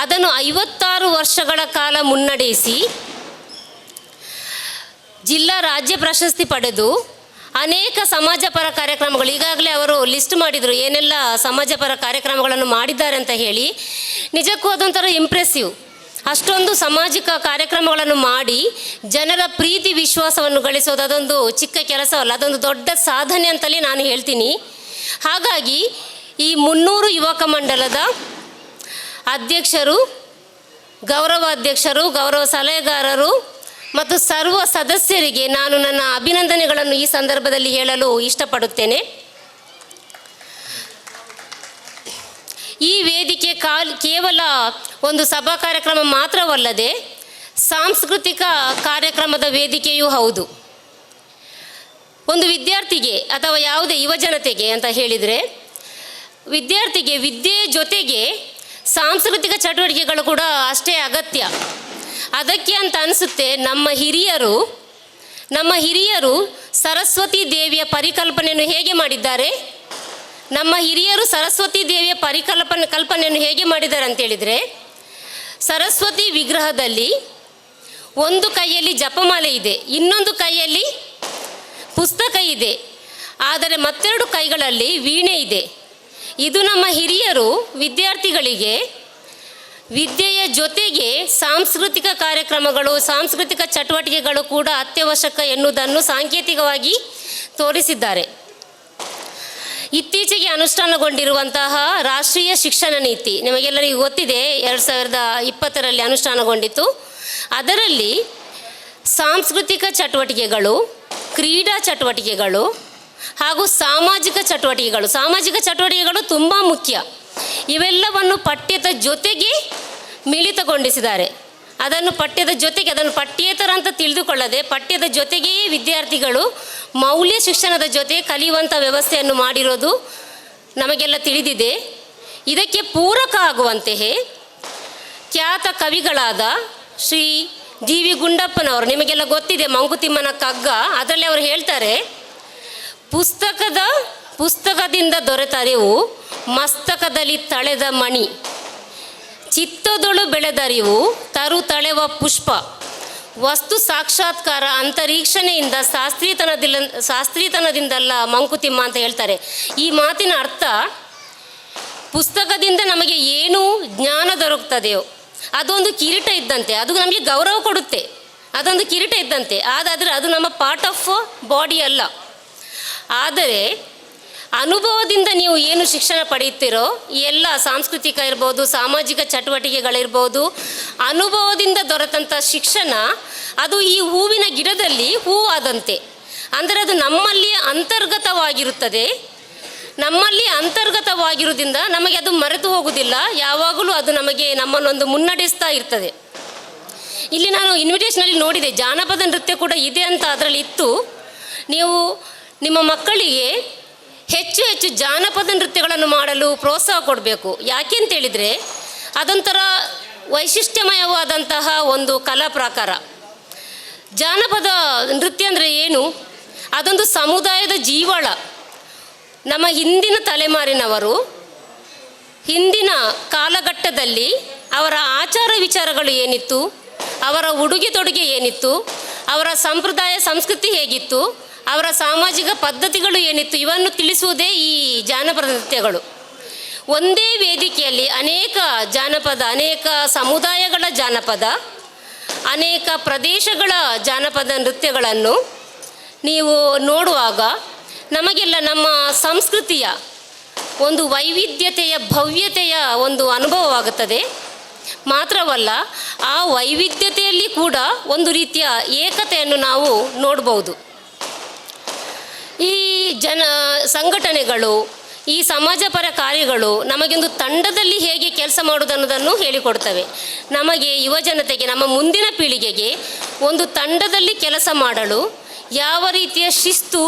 ಅದನ್ನು 56 ವರ್ಷಗಳ ಕಾಲ ಮುನ್ನಡೆಸಿ ಜಿಲ್ಲಾ ರಾಜ್ಯ ಪ್ರಶಸ್ತಿ ಪಡೆದು ಅನೇಕ ಸಮಾಜಪರ ಕಾರ್ಯಕ್ರಮಗಳು, ಈಗಾಗಲೇ ಅವರು ಲಿಸ್ಟ್ ಮಾಡಿದರು ಏನೆಲ್ಲ ಸಮಾಜಪರ ಕಾರ್ಯಕ್ರಮಗಳನ್ನು ಮಾಡಿದ್ದಾರೆ ಅಂತ ಹೇಳಿ. ನಿಜಕ್ಕೂ ಅದೊಂಥರ ಇಂಪ್ರೆಸಿವ್. ಅಷ್ಟೊಂದು ಸಾಮಾಜಿಕ ಕಾರ್ಯಕ್ರಮಗಳನ್ನು ಮಾಡಿ ಜನರ ಪ್ರೀತಿ ವಿಶ್ವಾಸವನ್ನು ಗಳಿಸೋದು ಅದೊಂದು ಚಿಕ್ಕ ಕೆಲಸವಲ್ಲ, ಅದೊಂದು ದೊಡ್ಡ ಸಾಧನೆ ಅಂತಲೇ ನಾನು ಹೇಳ್ತೀನಿ. ಹಾಗಾಗಿ ಈ 300 ಯುವಕ ಮಂಡಲದ ಅಧ್ಯಕ್ಷರು, ಗೌರವಾಧ್ಯಕ್ಷರು, ಗೌರವ ಸಲಹೆಗಾರರು ಮತ್ತು ಸರ್ವ ಸದಸ್ಯರಿಗೆ ನಾನು ನನ್ನ ಅಭಿನಂದನೆಗಳನ್ನು ಈ ಸಂದರ್ಭದಲ್ಲಿ ಹೇಳಲು ಇಷ್ಟಪಡುತ್ತೇನೆ. ಈ ವೇದಿಕೆ ಕೇವಲ ಒಂದು ಸಭಾ ಕಾರ್ಯಕ್ರಮ ಮಾತ್ರವಲ್ಲದೆ ಸಾಂಸ್ಕೃತಿಕ ಕಾರ್ಯಕ್ರಮದ ವೇದಿಕೆಯೂ ಹೌದು. ಒಂದು ವಿದ್ಯಾರ್ಥಿಗೆ ಅಥವಾ ಯಾವುದೇ ಯುವಜನತೆಗೆ ಅಂತ ಹೇಳಿದರೆ, ವಿದ್ಯಾರ್ಥಿಗೆ ವಿದ್ಯೆಯ ಜೊತೆಗೆ ಸಾಂಸ್ಕೃತಿಕ ಚಟುವಟಿಕೆಗಳು ಕೂಡ ಅಷ್ಟೇ ಅಗತ್ಯ. ಅದಕ್ಕೆ ಅಂತ ಅನಿಸುತ್ತೆ, ನಮ್ಮ ಹಿರಿಯರು ಸರಸ್ವತಿ ದೇವಿಯ ಪರಿಕಲ್ಪನೆಯನ್ನು ಹೇಗೆ ಮಾಡಿದ್ದಾರೆ, ನಮ್ಮ ಹಿರಿಯರು ಸರಸ್ವತಿ ದೇವಿಯ ಕಲ್ಪನೆಯನ್ನು ಹೇಗೆ ಮಾಡಿದ್ದಾರೆ ಅಂತೇಳಿದರೆ, ಸರಸ್ವತಿ ವಿಗ್ರಹದಲ್ಲಿ ಒಂದು ಕೈಯಲ್ಲಿ ಜಪಮಾಲೆ ಇದೆ, ಇನ್ನೊಂದು ಕೈಯಲ್ಲಿ ಪುಸ್ತಕ ಇದೆ, ಆದರೆ ಮತ್ತೆರಡು ಕೈಗಳಲ್ಲಿ ವೀಣೆ ಇದೆ. ಇದು ನಮ್ಮ ಹಿರಿಯರು ವಿದ್ಯಾರ್ಥಿಗಳಿಗೆ ವಿದ್ಯೆಯ ಜೊತೆಗೆ ಸಾಂಸ್ಕೃತಿಕ ಕಾರ್ಯಕ್ರಮಗಳು, ಸಾಂಸ್ಕೃತಿಕ ಚಟುವಟಿಕೆಗಳು ಕೂಡ ಅತ್ಯವಶ್ಯಕ ಎನ್ನುವುದನ್ನು ಸಾಂಕೇತಿಕವಾಗಿ ತೋರಿಸಿದ್ದಾರೆ. ಇತ್ತೀಚೆಗೆ ಅನುಷ್ಠಾನಗೊಂಡಿರುವಂತಹ ರಾಷ್ಟ್ರೀಯ ಶಿಕ್ಷಣ ನೀತಿ ನಿಮಗೆಲ್ಲರಿಗೂ ಗೊತ್ತಿದೆ, 2020ರಲ್ಲಿ ಅನುಷ್ಠಾನಗೊಂಡಿತು. ಅದರಲ್ಲಿ ಸಾಂಸ್ಕೃತಿಕ ಚಟುವಟಿಕೆಗಳು, ಕ್ರೀಡಾ ಚಟುವಟಿಕೆಗಳು ಹಾಗೂ ಸಾಮಾಜಿಕ ಚಟುವಟಿಕೆಗಳು, ಸಾಮಾಜಿಕ ಚಟುವಟಿಕೆಗಳು ತುಂಬ ಮುಖ್ಯ. ಇವೆಲ್ಲವನ್ನು ಪಠ್ಯದ ಜೊತೆಗೆ ಮಿಳಿತಗೊಂಡಿಸಿದ್ದಾರೆ. ಅದನ್ನು ಪಠ್ಯದ ಜೊತೆಗೆ, ಅದನ್ನು ಪಠ್ಯೇತರ ಅಂತ ತಿಳಿದುಕೊಳ್ಳದೆ ಪಠ್ಯದ ಜೊತೆಗೇ ವಿದ್ಯಾರ್ಥಿಗಳು ಮೌಲ್ಯ ಶಿಕ್ಷಣದ ಜೊತೆ ಕಲಿಯುವಂಥ ವ್ಯವಸ್ಥೆಯನ್ನು ಮಾಡಿರೋದು ನಮಗೆಲ್ಲ ತಿಳಿದಿದೆ. ಇದಕ್ಕೆ ಪೂರಕ ಆಗುವಂತೆಯೇ ಖ್ಯಾತ ಕವಿಗಳಾದ ಶ್ರೀ ಜಿ ವಿ ಗುಂಡಪ್ಪನವರು, ನಿಮಗೆಲ್ಲ ಗೊತ್ತಿದೆ ಮಂಕುತಿಮ್ಮನ ಕಗ್ಗ, ಅದರಲ್ಲಿ ಅವರು ಹೇಳ್ತಾರೆ, ಪುಸ್ತಕದಿಂದ ದೊರೆತ ಅರಿವು ಮಸ್ತಕದಲ್ಲಿ ತಳೆದ ಮಣಿ, ಚಿತ್ತದೊಳು ಬೆಳೆದರಿವು ತರು ತಳೆವ ಪುಷ್ಪ, ವಸ್ತು ಸಾಕ್ಷಾತ್ಕಾರ ಅಂತರೀಕ್ಷಣೆಯಿಂದ ಶಾಸ್ತ್ರೀತನದಿಂದಲ್ಲ ಮಂಕುತಿಮ್ಮ ಅಂತ ಹೇಳ್ತಾರೆ. ಈ ಮಾತಿನ ಅರ್ಥ, ಪುಸ್ತಕದಿಂದ ನಮಗೆ ಏನು ಜ್ಞಾನ ದೊರಕುತ್ತದೆಯೋ ಅದೊಂದು ಕಿರೀಟ ಇದ್ದಂತೆ. ಅದು ನಮಗೆ ಗೌರವ ಕೊಡುತ್ತೆ, ಅದೊಂದು ಕಿರೀಟ ಇದ್ದಂತೆ. ಆದರೆ ಅದು ನಮ್ಮ ಪಾರ್ಟ್ ಆಫ್ ಬಾಡಿ ಅಲ್ಲ. ಆದರೆ ಅನುಭವದಿಂದ ನೀವು ಏನು ಶಿಕ್ಷಣ ಪಡೆಯುತ್ತೀರೋ, ಈ ಎಲ್ಲ ಸಾಂಸ್ಕೃತಿಕ ಇರ್ಬೋದು, ಸಾಮಾಜಿಕ ಚಟುವಟಿಕೆಗಳಿರ್ಬೋದು, ಅನುಭವದಿಂದ ದೊರೆತಂಥ ಶಿಕ್ಷಣ ಅದು ಈ ಹೂವಿನ ಗಿಡದಲ್ಲಿ ಹೂವಾದಂತೆ. ಅಂದರೆ ಅದು ನಮ್ಮಲ್ಲಿ ಅಂತರ್ಗತವಾಗಿರುತ್ತದೆ. ನಮ್ಮಲ್ಲಿ ಅಂತರ್ಗತವಾಗಿರುವುದರಿಂದ ನಮಗೆ ಅದು ಮರೆತು ಹೋಗುವುದಿಲ್ಲ. ಯಾವಾಗಲೂ ಅದು ನಮಗೆ ನಮ್ಮನ್ನೊಂದು ಮುನ್ನಡೆಸ್ತಾ ಇರ್ತದೆ. ಇಲ್ಲಿ ನಾನು ಇನ್ವಿಟೇಷನಲ್ಲಿ ನೋಡಿದೆ, ಜಾನಪದ ನೃತ್ಯ ಕೂಡ ಇದೆ ಅಂತ ಅದರಲ್ಲಿ ಇತ್ತು. ನೀವು ನಿಮ್ಮ ಮಕ್ಕಳಿಗೆ ಹೆಚ್ಚು ಹೆಚ್ಚು ಜಾನಪದ ನೃತ್ಯಗಳನ್ನು ಮಾಡಲು ಪ್ರೋತ್ಸಾಹ ಕೊಡಬೇಕು. ಯಾಕೆ ಅಂತೇಳಿದರೆ, ಅದೊಂಥರ ವೈಶಿಷ್ಟ್ಯಮಯವಾದಂತಹ ಒಂದು ಕಲಾ ಪ್ರಕಾರ. ಜಾನಪದ ನೃತ್ಯ ಅಂದರೆ ಏನು? ಅದೊಂದು ಸಮುದಾಯದ ಜೀವಾಳ. ನಮ್ಮ ಹಿಂದಿನ ತಲೆಮಾರಿನವರು ಹಿಂದಿನ ಕಾಲಘಟ್ಟದಲ್ಲಿ ಅವರ ಆಚಾರ ವಿಚಾರಗಳು ಏನಿತ್ತು, ಅವರ ಉಡುಗೆ ತೊಡುಗೆ ಏನಿತ್ತು, ಅವರ ಸಂಪ್ರದಾಯ ಸಂಸ್ಕೃತಿ ಹೇಗಿತ್ತು, ಅವರ ಸಾಮಾಜಿಕ ಪದ್ಧತಿಗಳು ಏನಿತ್ತು, ಇವನ್ನು ತಿಳಿಸುವುದೇ ಈ ಜಾನಪದ ನೃತ್ಯಗಳು. ಒಂದೇ ವೇದಿಕೆಯಲ್ಲಿ ಅನೇಕ ಜಾನಪದ, ಅನೇಕ ಸಮುದಾಯಗಳ ಜಾನಪದ, ಅನೇಕ ಪ್ರದೇಶಗಳ ಜಾನಪದ ನೃತ್ಯಗಳನ್ನು ನೀವು ನೋಡುವಾಗ ನಮಗೆಲ್ಲ ನಮ್ಮ ಸಂಸ್ಕೃತಿಯ ಒಂದು ವೈವಿಧ್ಯತೆಯ ಭವ್ಯತೆಯ ಒಂದು ಅನುಭವವಾಗುತ್ತದೆ. ಮಾತ್ರವಲ್ಲ, ಆ ವೈವಿಧ್ಯತೆಯಲ್ಲಿ ಕೂಡ ಒಂದು ರೀತಿಯ ಏಕತೆಯನ್ನು ನಾವು ನೋಡ್ಬೋದು. ಈ ಜನ ಸಂಘಟನೆಗಳು, ಈ ಸಮಾಜಪರ ಕಾರ್ಯಗಳು ನಮಗೊಂದು ತಂಡದಲ್ಲಿ ಹೇಗೆ ಕೆಲಸ ಮಾಡುವುದನ್ನೋದನ್ನು ಹೇಳಿಕೊಡ್ತವೆ. ನಮಗೆ ಯುವಜನತೆಗೆ, ನಮ್ಮ ಮುಂದಿನ ಪೀಳಿಗೆಗೆ ಒಂದು ತಂಡದಲ್ಲಿ ಕೆಲಸ ಮಾಡಲು ಯಾವ ರೀತಿಯ ಶಿಸ್ತು,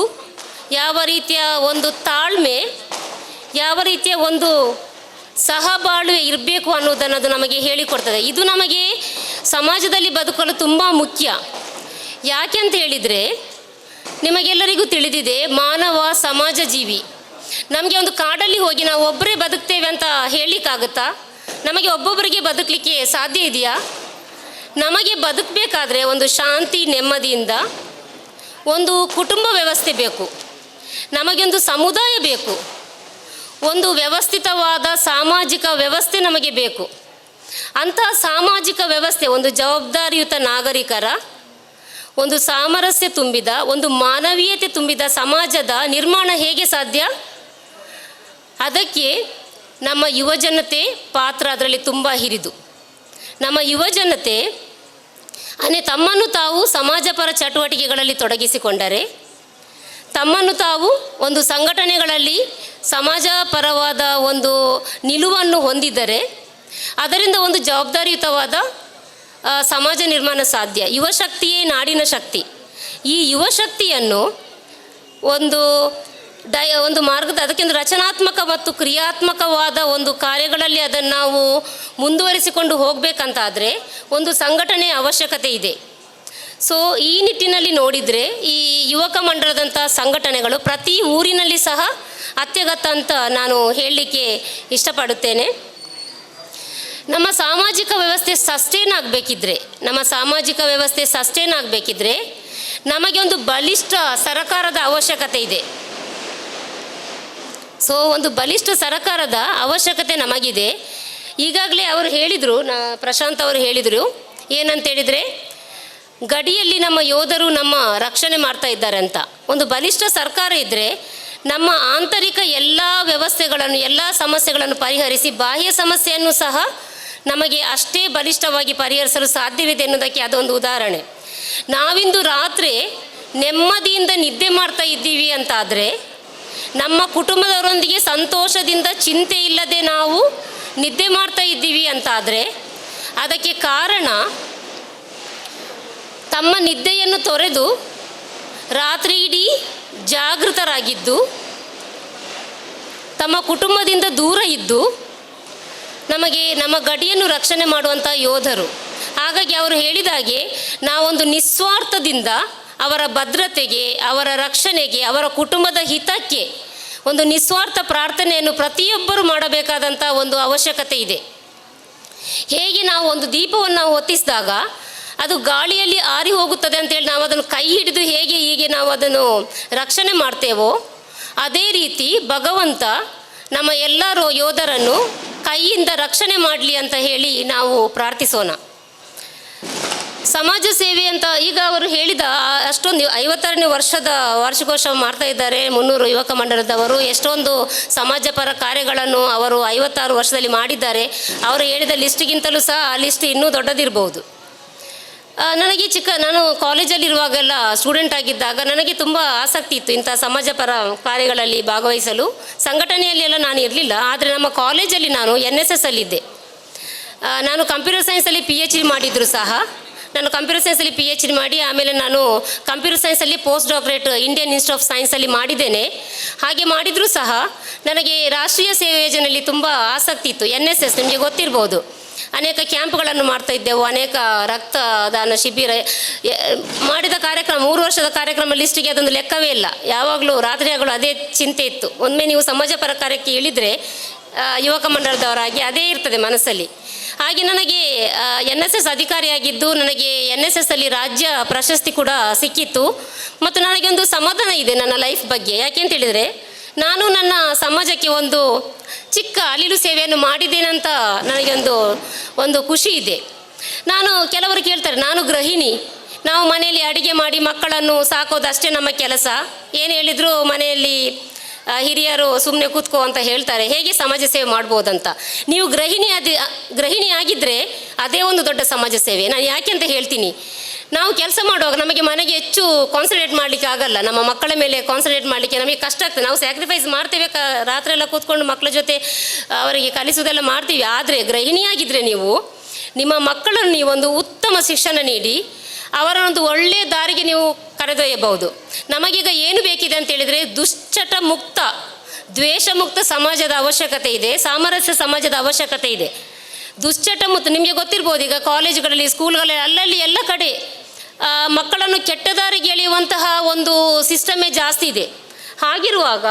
ಯಾವ ರೀತಿಯ ಒಂದು ತಾಳ್ಮೆ, ಯಾವ ರೀತಿಯ ಒಂದು ಸಹಬಾಳ್ವೆ ಇರಬೇಕು ಅನ್ನೋದನ್ನು ಅದು ನಮಗೆ ಹೇಳಿಕೊಡ್ತದೆ. ಇದು ನಮಗೆ ಸಮಾಜದಲ್ಲಿ ಬದುಕಲು ತುಂಬ ಮುಖ್ಯ. ಯಾಕೆ ಅಂತ ಹೇಳಿದರೆ, ನಿಮಗೆಲ್ಲರಿಗೂ ತಿಳಿದಿದೆ, ಮಾನವ ಸಮಾಜ ಜೀವಿ. ನಮಗೆ ಒಂದು ಕಾಡಲ್ಲಿ ಹೋಗಿ ನಾವು ಒಬ್ಬರೇ ಬದುಕ್ತೇವೆ ಅಂತ ಹೇಳಲಿಕ್ಕಾಗುತ್ತಾ? ನಮಗೆ ಒಬ್ಬೊಬ್ಬರಿಗೆ ಬದುಕಲಿಕ್ಕೆ ಸಾಧ್ಯ ಇದೆಯಾ? ನಮಗೆ ಬದುಕಬೇಕಾದ್ರೆ ಒಂದು ಶಾಂತಿ ನೆಮ್ಮದಿಯಿಂದ ಒಂದು ಕುಟುಂಬ ವ್ಯವಸ್ಥೆ ಬೇಕು, ನಮಗೊಂದು ಸಮುದಾಯ ಬೇಕು, ಒಂದು ವ್ಯವಸ್ಥಿತವಾದ ಸಾಮಾಜಿಕ ವ್ಯವಸ್ಥೆ ನಮಗೆ ಬೇಕು. ಅಂತಹ ಸಾಮಾಜಿಕ ವ್ಯವಸ್ಥೆ ಒಂದು ಜವಾಬ್ದಾರಿಯುತ ನಾಗರಿಕರ ಒಂದು ಸಾಮರಸ್ಯ ತುಂಬಿದ, ಒಂದು ಮಾನವೀಯತೆ ತುಂಬಿದ ಸಮಾಜದ ನಿರ್ಮಾಣ ಹೇಗೆ ಸಾಧ್ಯ? ಅದಕ್ಕೆ ನಮ್ಮ ಯುವಜನತೆ ಪಾತ್ರ ಅದರಲ್ಲಿ ತುಂಬ ಹಿರಿದು. ನಮ್ಮ ಯುವಜನತೆ ಅನೇ ತಮ್ಮನ್ನು ತಾವು ಸಮಾಜಪರ ಚಟುವಟಿಕೆಗಳಲ್ಲಿ ತೊಡಗಿಸಿಕೊಂಡರೆ, ತಮ್ಮನ್ನು ತಾವು ಒಂದು ಸಂಘಟನೆಗಳಲ್ಲಿ ಸಮಾಜಪರವಾದ ಒಂದು ನಿಲುವನ್ನು ಹೊಂದಿದ್ದರೆ, ಅದರಿಂದ ಒಂದು ಜವಾಬ್ದಾರಿಯುತವಾದ ಸಮಾಜ ನಿರ್ಮಾಣ ಸಾಧ್ಯ. ಯುವಶಕ್ತಿಯೇ ನಾಡಿನ ಶಕ್ತಿ. ಈ ಯುವಶಕ್ತಿಯನ್ನು ಒಂದು ಮಾರ್ಗದ, ಅದಕ್ಕೊಂದು ರಚನಾತ್ಮಕ ಮತ್ತು ಕ್ರಿಯಾತ್ಮಕವಾದ ಒಂದು ಕಾರ್ಯಗಳಲ್ಲಿ ಅದನ್ನು ನಾವು ಮುಂದುವರಿಸಿಕೊಂಡು ಹೋಗಬೇಕಂತಾದರೆ ಒಂದು ಸಂಘಟನೆಯ ಅವಶ್ಯಕತೆ ಇದೆ. ಸೊ ಈ ನಿಟ್ಟಿನಲ್ಲಿ ನೋಡಿದರೆ, ಈ ಯುವಕ ಮಂಡಲದಂಥ ಸಂಘಟನೆಗಳು ಪ್ರತಿ ಊರಿನಲ್ಲಿ ಸಹ ಅತ್ಯಗತ್ಯ ಅಂತ ನಾನು ಹೇಳಲಿಕ್ಕೆ ಇಷ್ಟಪಡುತ್ತೇನೆ. ನಮ್ಮ ಸಾಮಾಜಿಕ ವ್ಯವಸ್ಥೆ ಸಸ್ಟೇನ್ ಆಗಬೇಕಿದ್ರೆ, ನಮ್ಮ ಸಾಮಾಜಿಕ ವ್ಯವಸ್ಥೆ ಸಸ್ಟೇನ್ ಆಗಬೇಕಿದ್ರೆ ನಮಗೆ ಒಂದು ಬಲಿಷ್ಠ ಸರಕಾರದ ಅವಶ್ಯಕತೆ ಇದೆ. ಸೊ ಒಂದು ಬಲಿಷ್ಠ ಸರಕಾರದ ಅವಶ್ಯಕತೆ ನಮಗಿದೆ. ಈಗಾಗಲೇ ಅವರು ಹೇಳಿದರು, ಪ್ರಶಾಂತ್ ಅವರು ಹೇಳಿದರು, ಏನಂತೇಳಿದರೆ, ಗಡಿಯಲ್ಲಿ ನಮ್ಮ ಯೋಧರು ನಮ್ಮ ರಕ್ಷಣೆ ಮಾಡ್ತಾ ಇದ್ದಾರೆ ಅಂತ. ಒಂದು ಬಲಿಷ್ಠ ಸರ್ಕಾರ ಇದ್ದರೆ ನಮ್ಮ ಆಂತರಿಕ ಎಲ್ಲ ವ್ಯವಸ್ಥೆಗಳನ್ನು, ಎಲ್ಲ ಸಮಸ್ಯೆಗಳನ್ನು ಪರಿಹರಿಸಿ ಬಾಹ್ಯ ಸಮಸ್ಯೆಯನ್ನು ಸಹ ನಮಗೆ ಅಷ್ಟೇ ಬಲಿಷ್ಠವಾಗಿ ಪರಿಹರಿಸಲು ಸಾಧ್ಯವಿದೆ ಎನ್ನುವುದಕ್ಕೆ ಅದೊಂದು ಉದಾಹರಣೆ. ನಾವಿಂದು ರಾತ್ರಿ ನೆಮ್ಮದಿಯಿಂದ ನಿದ್ದೆ ಮಾಡ್ತಾ ಇದ್ದೀವಿ ಅಂತಾದರೆ, ನಮ್ಮ ಕುಟುಂಬದವರೊಂದಿಗೆ ಸಂತೋಷದಿಂದ ಚಿಂತೆ ಇಲ್ಲದೆ ನಾವು ನಿದ್ದೆ ಮಾಡ್ತಾ ಇದ್ದೀವಿ ಅಂತಾದರೆ, ಅದಕ್ಕೆ ಕಾರಣ ತಮ್ಮ ನಿದ್ದೆಯನ್ನು ತೊರೆದು ರಾತ್ರಿ ಇಡೀ ಜಾಗೃತರಾಗಿದ್ದು, ತಮ್ಮ ಕುಟುಂಬದಿಂದ ದೂರ ಇದ್ದು ನಮಗೆ ನಮ್ಮ ಗಡಿಯನ್ನು ರಕ್ಷಣೆ ಮಾಡುವಂಥ ಯೋಧರು. ಹಾಗಾಗಿ ಅವರು ಹೇಳಿದ ಹಾಗೆ ನಾವೊಂದು ನಿಸ್ವಾರ್ಥದಿಂದ ಅವರ ಭದ್ರತೆಗೆ, ಅವರ ರಕ್ಷಣೆಗೆ, ಅವರ ಕುಟುಂಬದ ಹಿತಕ್ಕೆ ಒಂದು ನಿಸ್ವಾರ್ಥ ಪ್ರಾರ್ಥನೆಯನ್ನು ಪ್ರತಿಯೊಬ್ಬರು ಮಾಡಬೇಕಾದಂಥ ಒಂದು ಅವಶ್ಯಕತೆ ಇದೆ. ಹೇಗೆ ನಾವು ಒಂದು ದೀಪವನ್ನು ನಾವು ಹೊತ್ತಿಸಿದಾಗ ಅದು ಗಾಳಿಯಲ್ಲಿ ಆರಿ ಹೋಗುತ್ತದೆ ಅಂತೇಳಿ ನಾವು ಅದನ್ನು ಕೈ ಹಿಡಿದು ಹೇಗೆ ಹೀಗೆ ನಾವು ಅದನ್ನು ರಕ್ಷಣೆ ಮಾಡ್ತೇವೋ, ಅದೇ ರೀತಿ ಭಗವಂತ ನಮ್ಮ ಎಲ್ಲರೂ ಯೋಧರನ್ನು ಕೈಯಿಂದ ರಕ್ಷಣೆ ಮಾಡಲಿ ಅಂತ ಹೇಳಿ ನಾವು ಪ್ರಾರ್ಥಿಸೋಣ. ಸಮಾಜ ಸೇವೆ ಅಂತ ಈಗ ಅವರು ಹೇಳಿದ ಅಷ್ಟೊಂದು 56ನೇ ವರ್ಷದ ವಾರ್ಷಿಕೋತ್ಸವ ಮಾಡ್ತಾ ಇದ್ದಾರೆ ಮುನ್ನೂರು ಯುವಕ ಮಂಡಲದವರು. ಎಷ್ಟೊಂದು ಸಮಾಜಪರ ಕಾರ್ಯಗಳನ್ನು ಅವರು 56 ವರ್ಷದಲ್ಲಿ ಮಾಡಿದ್ದಾರೆ. ಅವರು ಹೇಳಿದ ಲಿಸ್ಟ್ಗಿಂತಲೂ ಸಹ ಆ ಲಿಸ್ಟ್ ಇನ್ನೂ ದೊಡ್ಡದಿರ್ಬೋದು. ನನಗೆ ನಾನು ಕಾಲೇಜಲ್ಲಿರುವಾಗೆಲ್ಲ ಸ್ಟೂಡೆಂಟ್ ಆಗಿದ್ದಾಗ ನನಗೆ ತುಂಬ ಆಸಕ್ತಿ ಇತ್ತು ಇಂಥ ಸಮಾಜಪರ ಕಾರ್ಯಗಳಲ್ಲಿ ಭಾಗವಹಿಸಲು. ಸಂಘಟನೆಯಲ್ಲಿ ಎಲ್ಲ ನಾನು ಇರಲಿಲ್ಲ, ಆದರೆ ನಮ್ಮ ಕಾಲೇಜಲ್ಲಿ ನಾನು NSS ಅಲ್ಲಿದ್ದೆ. ನಾನು ಕಂಪ್ಯೂಟರ್ ಸೈನ್ಸಲ್ಲಿ PhD ಮಾಡಿದ್ರು ಸಹ, ನಾನು ಕಂಪ್ಯೂಟರ್ ಸೈನ್ಸಲ್ಲಿ PhD ಮಾಡಿ ಆಮೇಲೆ ನಾನು ಕಂಪ್ಯೂಟರ್ ಸೈನ್ಸಲ್ಲಿ post doctorate Indian Institute of ಸೈನ್ಸಲ್ಲಿ ಮಾಡಿದ್ದೇನೆ. ಹಾಗೆ ಮಾಡಿದರೂ ಸಹ ನನಗೆ ರಾಷ್ಟ್ರೀಯ ಸೇವೆ ಯೋಜನೆಯಲ್ಲಿ ತುಂಬ ಆಸಕ್ತಿ ಇತ್ತು. NSS ನಿಮಗೆ ಗೊತ್ತಿರ್ಬೋದು, ಅನೇಕ ಕ್ಯಾಂಪ್ಗಳನ್ನು ಮಾಡ್ತಾ ಇದ್ದೆವು, ಅನೇಕ ರಕ್ತದಾನ ಶಿಬಿರ ಮಾಡಿದ ಕಾರ್ಯಕ್ರಮ, 3 ವರ್ಷದ ಕಾರ್ಯಕ್ರಮ ಲಿಸ್ಟಿಗೆ ಅದೊಂದು ಲೆಕ್ಕವೇ ಇಲ್ಲ. ಯಾವಾಗಲೂ ರಾತ್ರಿಯಾಗಲೂ ಅದೇ ಚಿಂತೆ ಇತ್ತು. ಒಮ್ಮೆ ನೀವು ಸಮಾಜಪರ ಕಾರ್ಯಕ್ಕೆ ಇಳಿದರೆ ಯುವಕ ಮಂಡಲದವರಾಗಿ ಅದೇ ಇರ್ತದೆ ಮನಸ್ಸಲ್ಲಿ. ಹಾಗೆ ನನಗೆ NSS ಅಧಿಕಾರಿಯಾಗಿದ್ದು ನನಗೆ NSS ಅಲ್ಲಿ ರಾಜ್ಯ ಪ್ರಶಸ್ತಿ ಕೂಡ ಸಿಕ್ಕಿತ್ತು. ಮತ್ತು ನನಗೆ ಒಂದು ಸಮಾಧಾನ ಇದೆ ನನ್ನ ಲೈಫ್ ಬಗ್ಗೆ. ಯಾಕೆ ಅಂತ ಹೇಳಿದರೆ, ನಾನು ನನ್ನ ಸಮಾಜಕ್ಕೆ ಒಂದು ಚಿಕ್ಕ ಅಳಿಲು ಸೇವೆಯನ್ನು ಮಾಡಿದ್ದೇನಂತ ನನಗೆ ಒಂದು ಒಂದು ಖುಷಿ ಇದೆ. ನಾನು ಕೆಲವರು ಕೇಳ್ತಾರೆ, ನಾನು ಗೃಹಿಣಿ, ನಾವು ಮನೆಯಲ್ಲಿ ಅಡಿಗೆ ಮಾಡಿ ಮಕ್ಕಳನ್ನು ಸಾಕೋದು ಅಷ್ಟೇ ನಮ್ಮ ಕೆಲಸ, ಏನು ಹೇಳಿದರೂ ಮನೆಯಲ್ಲಿ ಹಿರಿಯರು ಸುಮ್ಮನೆ ಕೂತ್ಕೋ ಅಂತ ಹೇಳ್ತಾರೆ, ಹೇಗೆ ಸಮಾಜ ಸೇವೆ ಮಾಡ್ಬೋದಂತ. ನೀವು ಗೃಹಿಣಿ ಆಗಿದ್ದರೆ ಅದೇ ಒಂದು ದೊಡ್ಡ ಸಮಾಜ ಸೇವೆ. ನಾನು ಯಾಕೆ ಅಂತ ಹೇಳ್ತೀನಿ, ನಾವು ಕೆಲಸ ಮಾಡುವಾಗ ನಮಗೆ ಮನೆಗೆ ಹೆಚ್ಚು ಕಾನ್ಸಂಟ್ರೇಟ್ ಮಾಡಲಿಕ್ಕೆ ಆಗಲ್ಲ, ನಮ್ಮ ಮಕ್ಕಳ ಮೇಲೆ ಕಾನ್ಸಂಟ್ರೇಟ್ ಮಾಡಲಿಕ್ಕೆ ನಮಗೆ ಕಷ್ಟ ಆಗ್ತದೆ. ನಾವು ಸ್ಯಾಕ್ರಿಫೈಸ್ ಮಾಡ್ತೇವೆ, ರಾತ್ರಿ ಎಲ್ಲ ಕೂತ್ಕೊಂಡು ಮಕ್ಕಳ ಜೊತೆ ಅವರಿಗೆ ಕಲಿಸೋದೆಲ್ಲ ಮಾಡ್ತೀವಿ. ಆದರೆ ಗೃಹಿಣಿಯಾಗಿದ್ದರೆ ನೀವು ನಿಮ್ಮ ಮಕ್ಕಳನ್ನು ನೀವೊಂದು ಉತ್ತಮ ಶಿಕ್ಷಣ ನೀಡಿ ಅವರ ಒಂದು ಒಳ್ಳೆಯ ದಾರಿಗೆ ನೀವು ಕರೆದೊಯ್ಯಬಹುದು. ನಮಗೀಗ ಏನು ಬೇಕಿದೆ ಅಂತೇಳಿದರೆ ದುಶ್ಚಟ ಮುಕ್ತ, ದ್ವೇಷ ಮುಕ್ತ ಸಮಾಜದ ಅವಶ್ಯಕತೆ ಇದೆ, ಸಾಮರಸ್ಯ ಸಮಾಜದ ಅವಶ್ಯಕತೆ ಇದೆ. ದುಶ್ಚಟ ಮುಕ್ತ ನಿಮಗೆ ಗೊತ್ತಿರ್ಬೋದು, ಈಗ ಕಾಲೇಜುಗಳಲ್ಲಿ, ಸ್ಕೂಲ್ಗಳಲ್ಲಿ, ಅಲ್ಲಲ್ಲಿ ಎಲ್ಲ ಕಡೆ ಮಕ್ಕಳನ್ನು ಕೆಟ್ಟ ದಾರಿಗೆ ಎಳೆಯುವಂತಹ ಒಂದು ಸಿಸ್ಟಮೇ ಜಾಸ್ತಿ ಇದೆ. ಹಾಗಿರುವಾಗ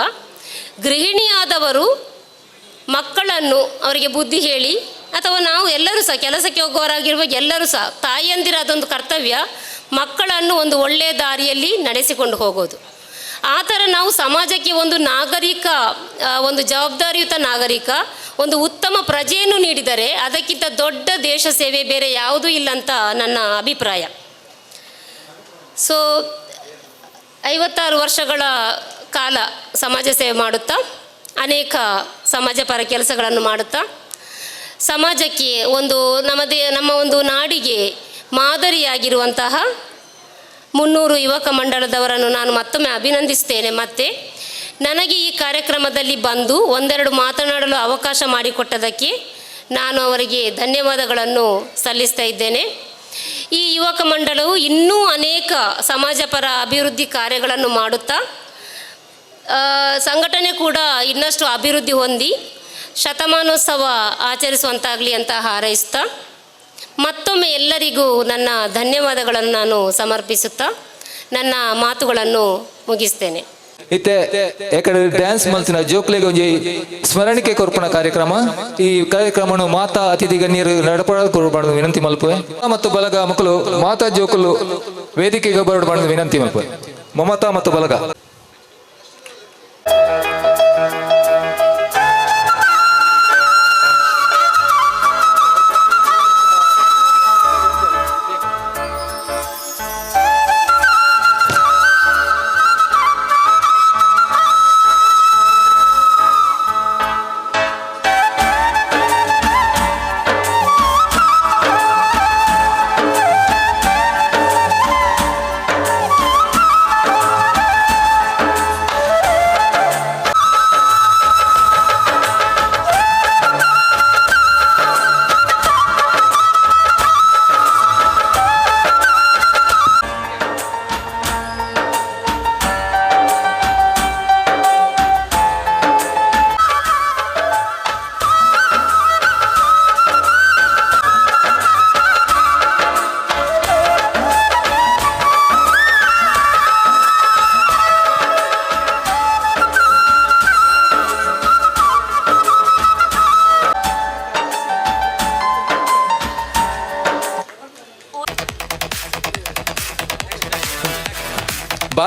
ಗೃಹಿಣಿಯಾದವರು ಮಕ್ಕಳನ್ನು ಅವರಿಗೆ ಬುದ್ಧಿ ಹೇಳಿ, ಅಥವಾ ನಾವು ಎಲ್ಲರೂ ಸಹ ಕೆಲಸಕ್ಕೆ ಹೋಗುವವರಾಗಿರುವ ಎಲ್ಲರೂ ಸಹ ತಾಯಿಯಂದಿರ ಅದೊಂದು ಕರ್ತವ್ಯ, ಮಕ್ಕಳನ್ನು ಒಂದು ಒಳ್ಳೆಯ ದಾರಿಯಲ್ಲಿ ನಡೆಸಿಕೊಂಡು ಹೋಗೋದು. ಆ ಥರ ನಾವು ಸಮಾಜಕ್ಕೆ ಒಂದು ನಾಗರಿಕ, ಒಂದು ಜವಾಬ್ದಾರಿಯುತ ನಾಗರಿಕ, ಒಂದು ಉತ್ತಮ ಪ್ರಜೆಯನ್ನು ನೀಡಿದರೆ ಅದಕ್ಕಿಂತ ದೊಡ್ಡ ದೇಶ ಸೇವೆ ಬೇರೆ ಯಾವುದೂ ಇಲ್ಲ ಅಂತ ನನ್ನ ಅಭಿಪ್ರಾಯ. ಸೊ 56 ವರ್ಷಗಳ ಕಾಲ ಸಮಾಜ ಸೇವೆ ಮಾಡುತ್ತಾ, ಅನೇಕ ಸಮಾಜಪರ ಕೆಲಸಗಳನ್ನು ಮಾಡುತ್ತಾ, ಸಮಾಜಕ್ಕೆ ಒಂದು ನಮ್ಮ ಒಂದು ನಾಡಿಗೆ ಮಾದರಿಯಾಗಿರುವಂತಹ 300 ಯುವಕ ಮಂಡಲದವರನ್ನು ನಾನು ಮತ್ತೊಮ್ಮೆ ಅಭಿನಂದಿಸ್ತೇನೆ. ಮತ್ತು ನನಗೆ ಈ ಕಾರ್ಯಕ್ರಮದಲ್ಲಿ ಬಂದು ಒಂದೆರಡು ಮಾತನಾಡಲು ಅವಕಾಶ ಮಾಡಿಕೊಟ್ಟದಕ್ಕೆ ನಾನು ಅವರಿಗೆ ಧನ್ಯವಾದಗಳನ್ನು ಸಲ್ಲಿಸ್ತಾ ಇದ್ದೇನೆ. ಈ ಯುವಕ ಮಂಡಲವು ಇನ್ನೂ ಅನೇಕ ಸಮಾಜಪರ ಅಭಿವೃದ್ಧಿ ಕಾರ್ಯಗಳನ್ನು ಮಾಡುತ್ತಾ ಸಂಘಟನೆ ಕೂಡ ಇನ್ನಷ್ಟು ಅಭಿವೃದ್ಧಿ ಹೊಂದಿ ಶತಮಾನೋತ್ಸವ ಆಚರಿಸುವಂತಾಗಲಿ ಅಂತ ಹಾರೈಸ್ತಾ ಮತ್ತೊಮ್ಮೆ ಎಲ್ಲರಿಗೂ ನನ್ನ ಧನ್ಯವಾದಗಳನ್ನು ನಾನು ಸಮರ್ಪಿಸುತ್ತಾ ನನ್ನ ಮಾತುಗಳನ್ನು ಮುಗಿಸ್ತೇನೆ. ಇತ್ತೆ ಏಕಡೆ ಡ್ಯಾನ್ಸ್ ಮಲ್ತಿನ ಜೋಕ್ಲೆಗ್ ಒಂಜಿ ಸ್ಮರಣಿಕೆ ಕೊರ್ಪುನ ಕಾರ್ಯಕ್ರಮ. ಈ ಕಾರ್ಯಕ್ರಮನು ಮಾತಾ ಅತಿಥಿ ಗಣ್ಯರು ನಡಪಡ ಕೊರ್ಪಣ ವಿನಂತಿ ಮಲ್ಪುವೆ ಮತ್ತು ಬಲಗ ಮಕ್ಕಳು ಮಾತಾ ಜೋಕುಲು ವೇದಿಕೆಗೆ ಬರಡು ವಿನಂತಿ ಮಲ್ಪುವೆ. ಮಮತಾ ಮತ್ತು ಬಲಗ.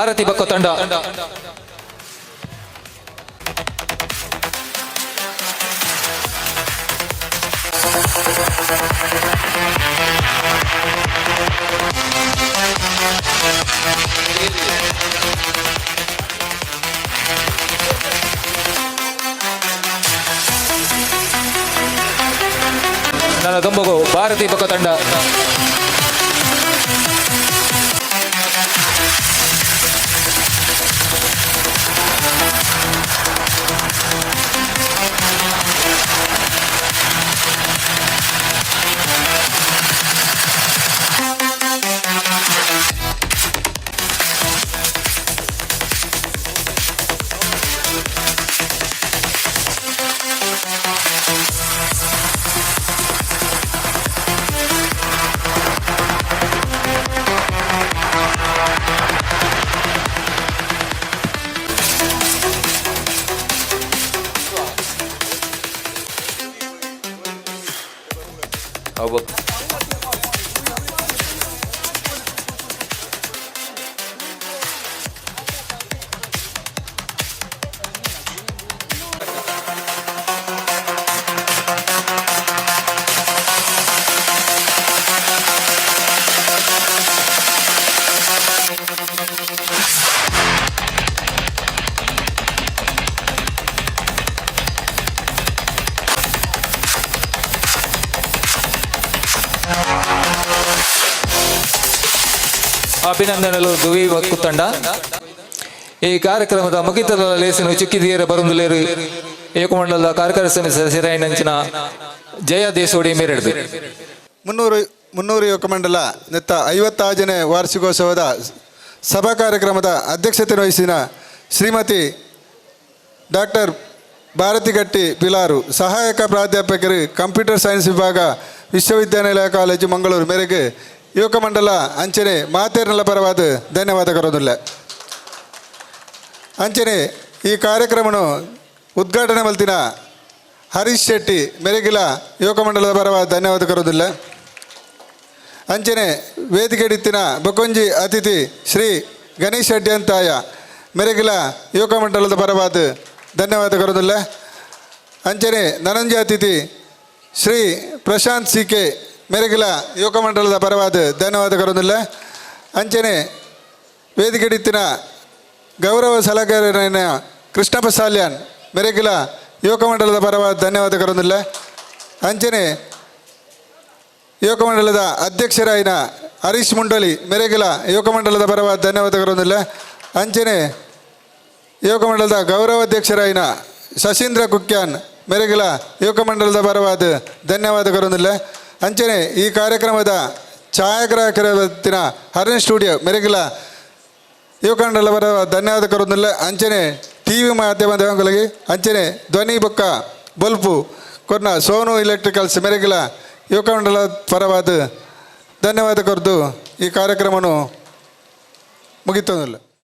ಭಾರತಿ ಬೊಕ್ಕ ತಂಡ. ನನ್ನ ದುಂಬಗು ಭಾರತಿ ಬೊಕ್ಕ ತಂಡ. ಅಭಿನಂದನೆಗಳು ದುವಿ ತಂಡ. ಈ ಕಾರ್ಯಕ್ರಮದ ಮುಗಿತದ ಲೇಸನು ಚುಕ್ಕಿದಿಯರ ಬರುಂದುಲೇರು ಏಕಮಂಡಲದ ಕಾರ್ಯಕಾರಿ ಸಮಿತಿ ಸದಸ್ಯರಾಯಿನಂಚಿನ ಜಯ ದೇಸೋಡಿ ಮೇರೆಡ್ದು. 300 ಯುವಕ ಮಂಡಲ ನೆತ್ತ 56ನೇ ವಾರ್ಷಿಕೋತ್ಸವದ ಸಭಾ ಕಾರ್ಯಕ್ರಮದ ಅಧ್ಯಕ್ಷತೆ ವಹಿಸಿನ ಶ್ರೀಮತಿ ಡಾಕ್ಟರ್ ಭಾರತಿಗಟ್ಟಿ ಪಿಲಾರು, ಸಹಾಯಕ ಪ್ರಾಧ್ಯಾಪಕರು, ಕಂಪ್ಯೂಟರ್ ಸೈನ್ಸ್ ವಿಭಾಗ, ವಿಶ್ವವಿದ್ಯಾನಿಲಯ ಕಾಲೇಜು, ಮಂಗಳೂರು ಮೇರೆಗೆ ಯುವಕ ಮಂಡಲ ಅಂಚನೆ ಮಾತೇರ್ನಲ ಪರವಾದ ಧನ್ಯವಾದ ಕರೋದಿಲ್ಲ. ಅಂಚನೆ ಈ ಕಾರ್ಯಕ್ರಮನು ಉದ್ಘಾಟನೆ ಮಲ್ತಿನ ಹರೀಶ್ ಶೆಟ್ಟಿ ಮೆರೆಗಿಲ ಯುವಕ ಮಂಡಲದ ಪರವಾದ ಧನ್ಯವಾದ ಕರೋದಿಲ್ಲ. ಅಂಚನೆ ವೇದಿಕೆಡಿತ್ತಿನ ಬೊಕೊಂಜಿ ಅತಿಥಿ ಶ್ರೀ ಗಣೇಶ್ ಅಡ್ಯಂತಾಯ ಮೆರೆಗಿಲ ಯುವಕ ಮಂಡಲದ ಪರವಾದ ಧನ್ಯವಾದ ಕರೋದಿಲ್ಲ. ಅಂಚನೆ ನನಂಜಿ ಅತಿಥಿ ಶ್ರೀ ಪ್ರಶಾಂತ್ ಸಿ ಕೆ ಮೆರೆಗಿಲ ಯುವಕ ಮಂಡಲದ ಪರವಾದ ಧನ್ಯವಾದ ಕರೋದಿಲ್ಲ. ಅಂಚನೆ ವೇದಿಕೆಡಿತ್ತಿನ ಗೌರವ ಸಲಹೆಗಾರನ ಕೃಷ್ಣಪ್ಪ ಸಾಲ್ಯಾನ್ ಮೆರೆಗಿಲ ಯುವಕ ಮಂಡಲದ ಪರವಾದ ಧನ್ಯವಾದ ಕರೋದಿಲ್ಲ. ಅಂಚನೆ ಯುವಕ ಮಂಡಲದ ಅಧ್ಯಕ್ಷರಾಯಿನ ಹರೀಶ್ ಮುಂಡೋಲಿ ಮೆರೆಗಿಲ ಯುವಕ ಮಂಡಲದ ಪರವಾದ ಧನ್ಯವಾದ ಕರೋದಿಲ್ಲ. ಅಂಚನೆ ಯುವಕ ಮಂಡಲದ ಗೌರವಾಧ್ಯಕ್ಷರಾಯಿನ ಶಶೀಂದ್ರ ಕುಕ್ಯಾನ್ ಮೆರೆಗಿಲ ಯುವಕ ಮಂಡಲದ ಪರವಾದ ಧನ್ಯವಾದ ಕರೋದಿಲ್ಲ. ಅಂಚನೆ ಈ ಕಾರ್ಯಕ್ರಮದ ಛಾಯಾಗ್ರಾಹಕರ ಹರಣ್ ಸ್ಟುಡಿಯೋ ಮೆರೆಗಿಲ ಯುವಕ ಮಂಡಲದ ಪರವಾದ ಧನ್ಯವಾದ ಕರೋದಿಲ್ಲ. ಅಂಚನೆ ಟಿವಿ ಮಾಧ್ಯಮದಗಳಿಗೆ ಅಂಚನೆ ಧ್ವನಿ ಬೊಕ್ಕ ಬೊಲ್ಪು ಕೊರ್ನ ಸೋನು ಎಲೆಕ್ಟ್ರಿಕಲ್ಸ್ ಮೆರೆಗಿಲ ಯುವಕ ಮಂಡಲ ಪರವಾದ ಧನ್ಯವಾದ ಕೊರ್ದು ಈ ಕಾರ್ಯಕ್ರಮನು ಮುಗಿತದಿಲ್ಲ.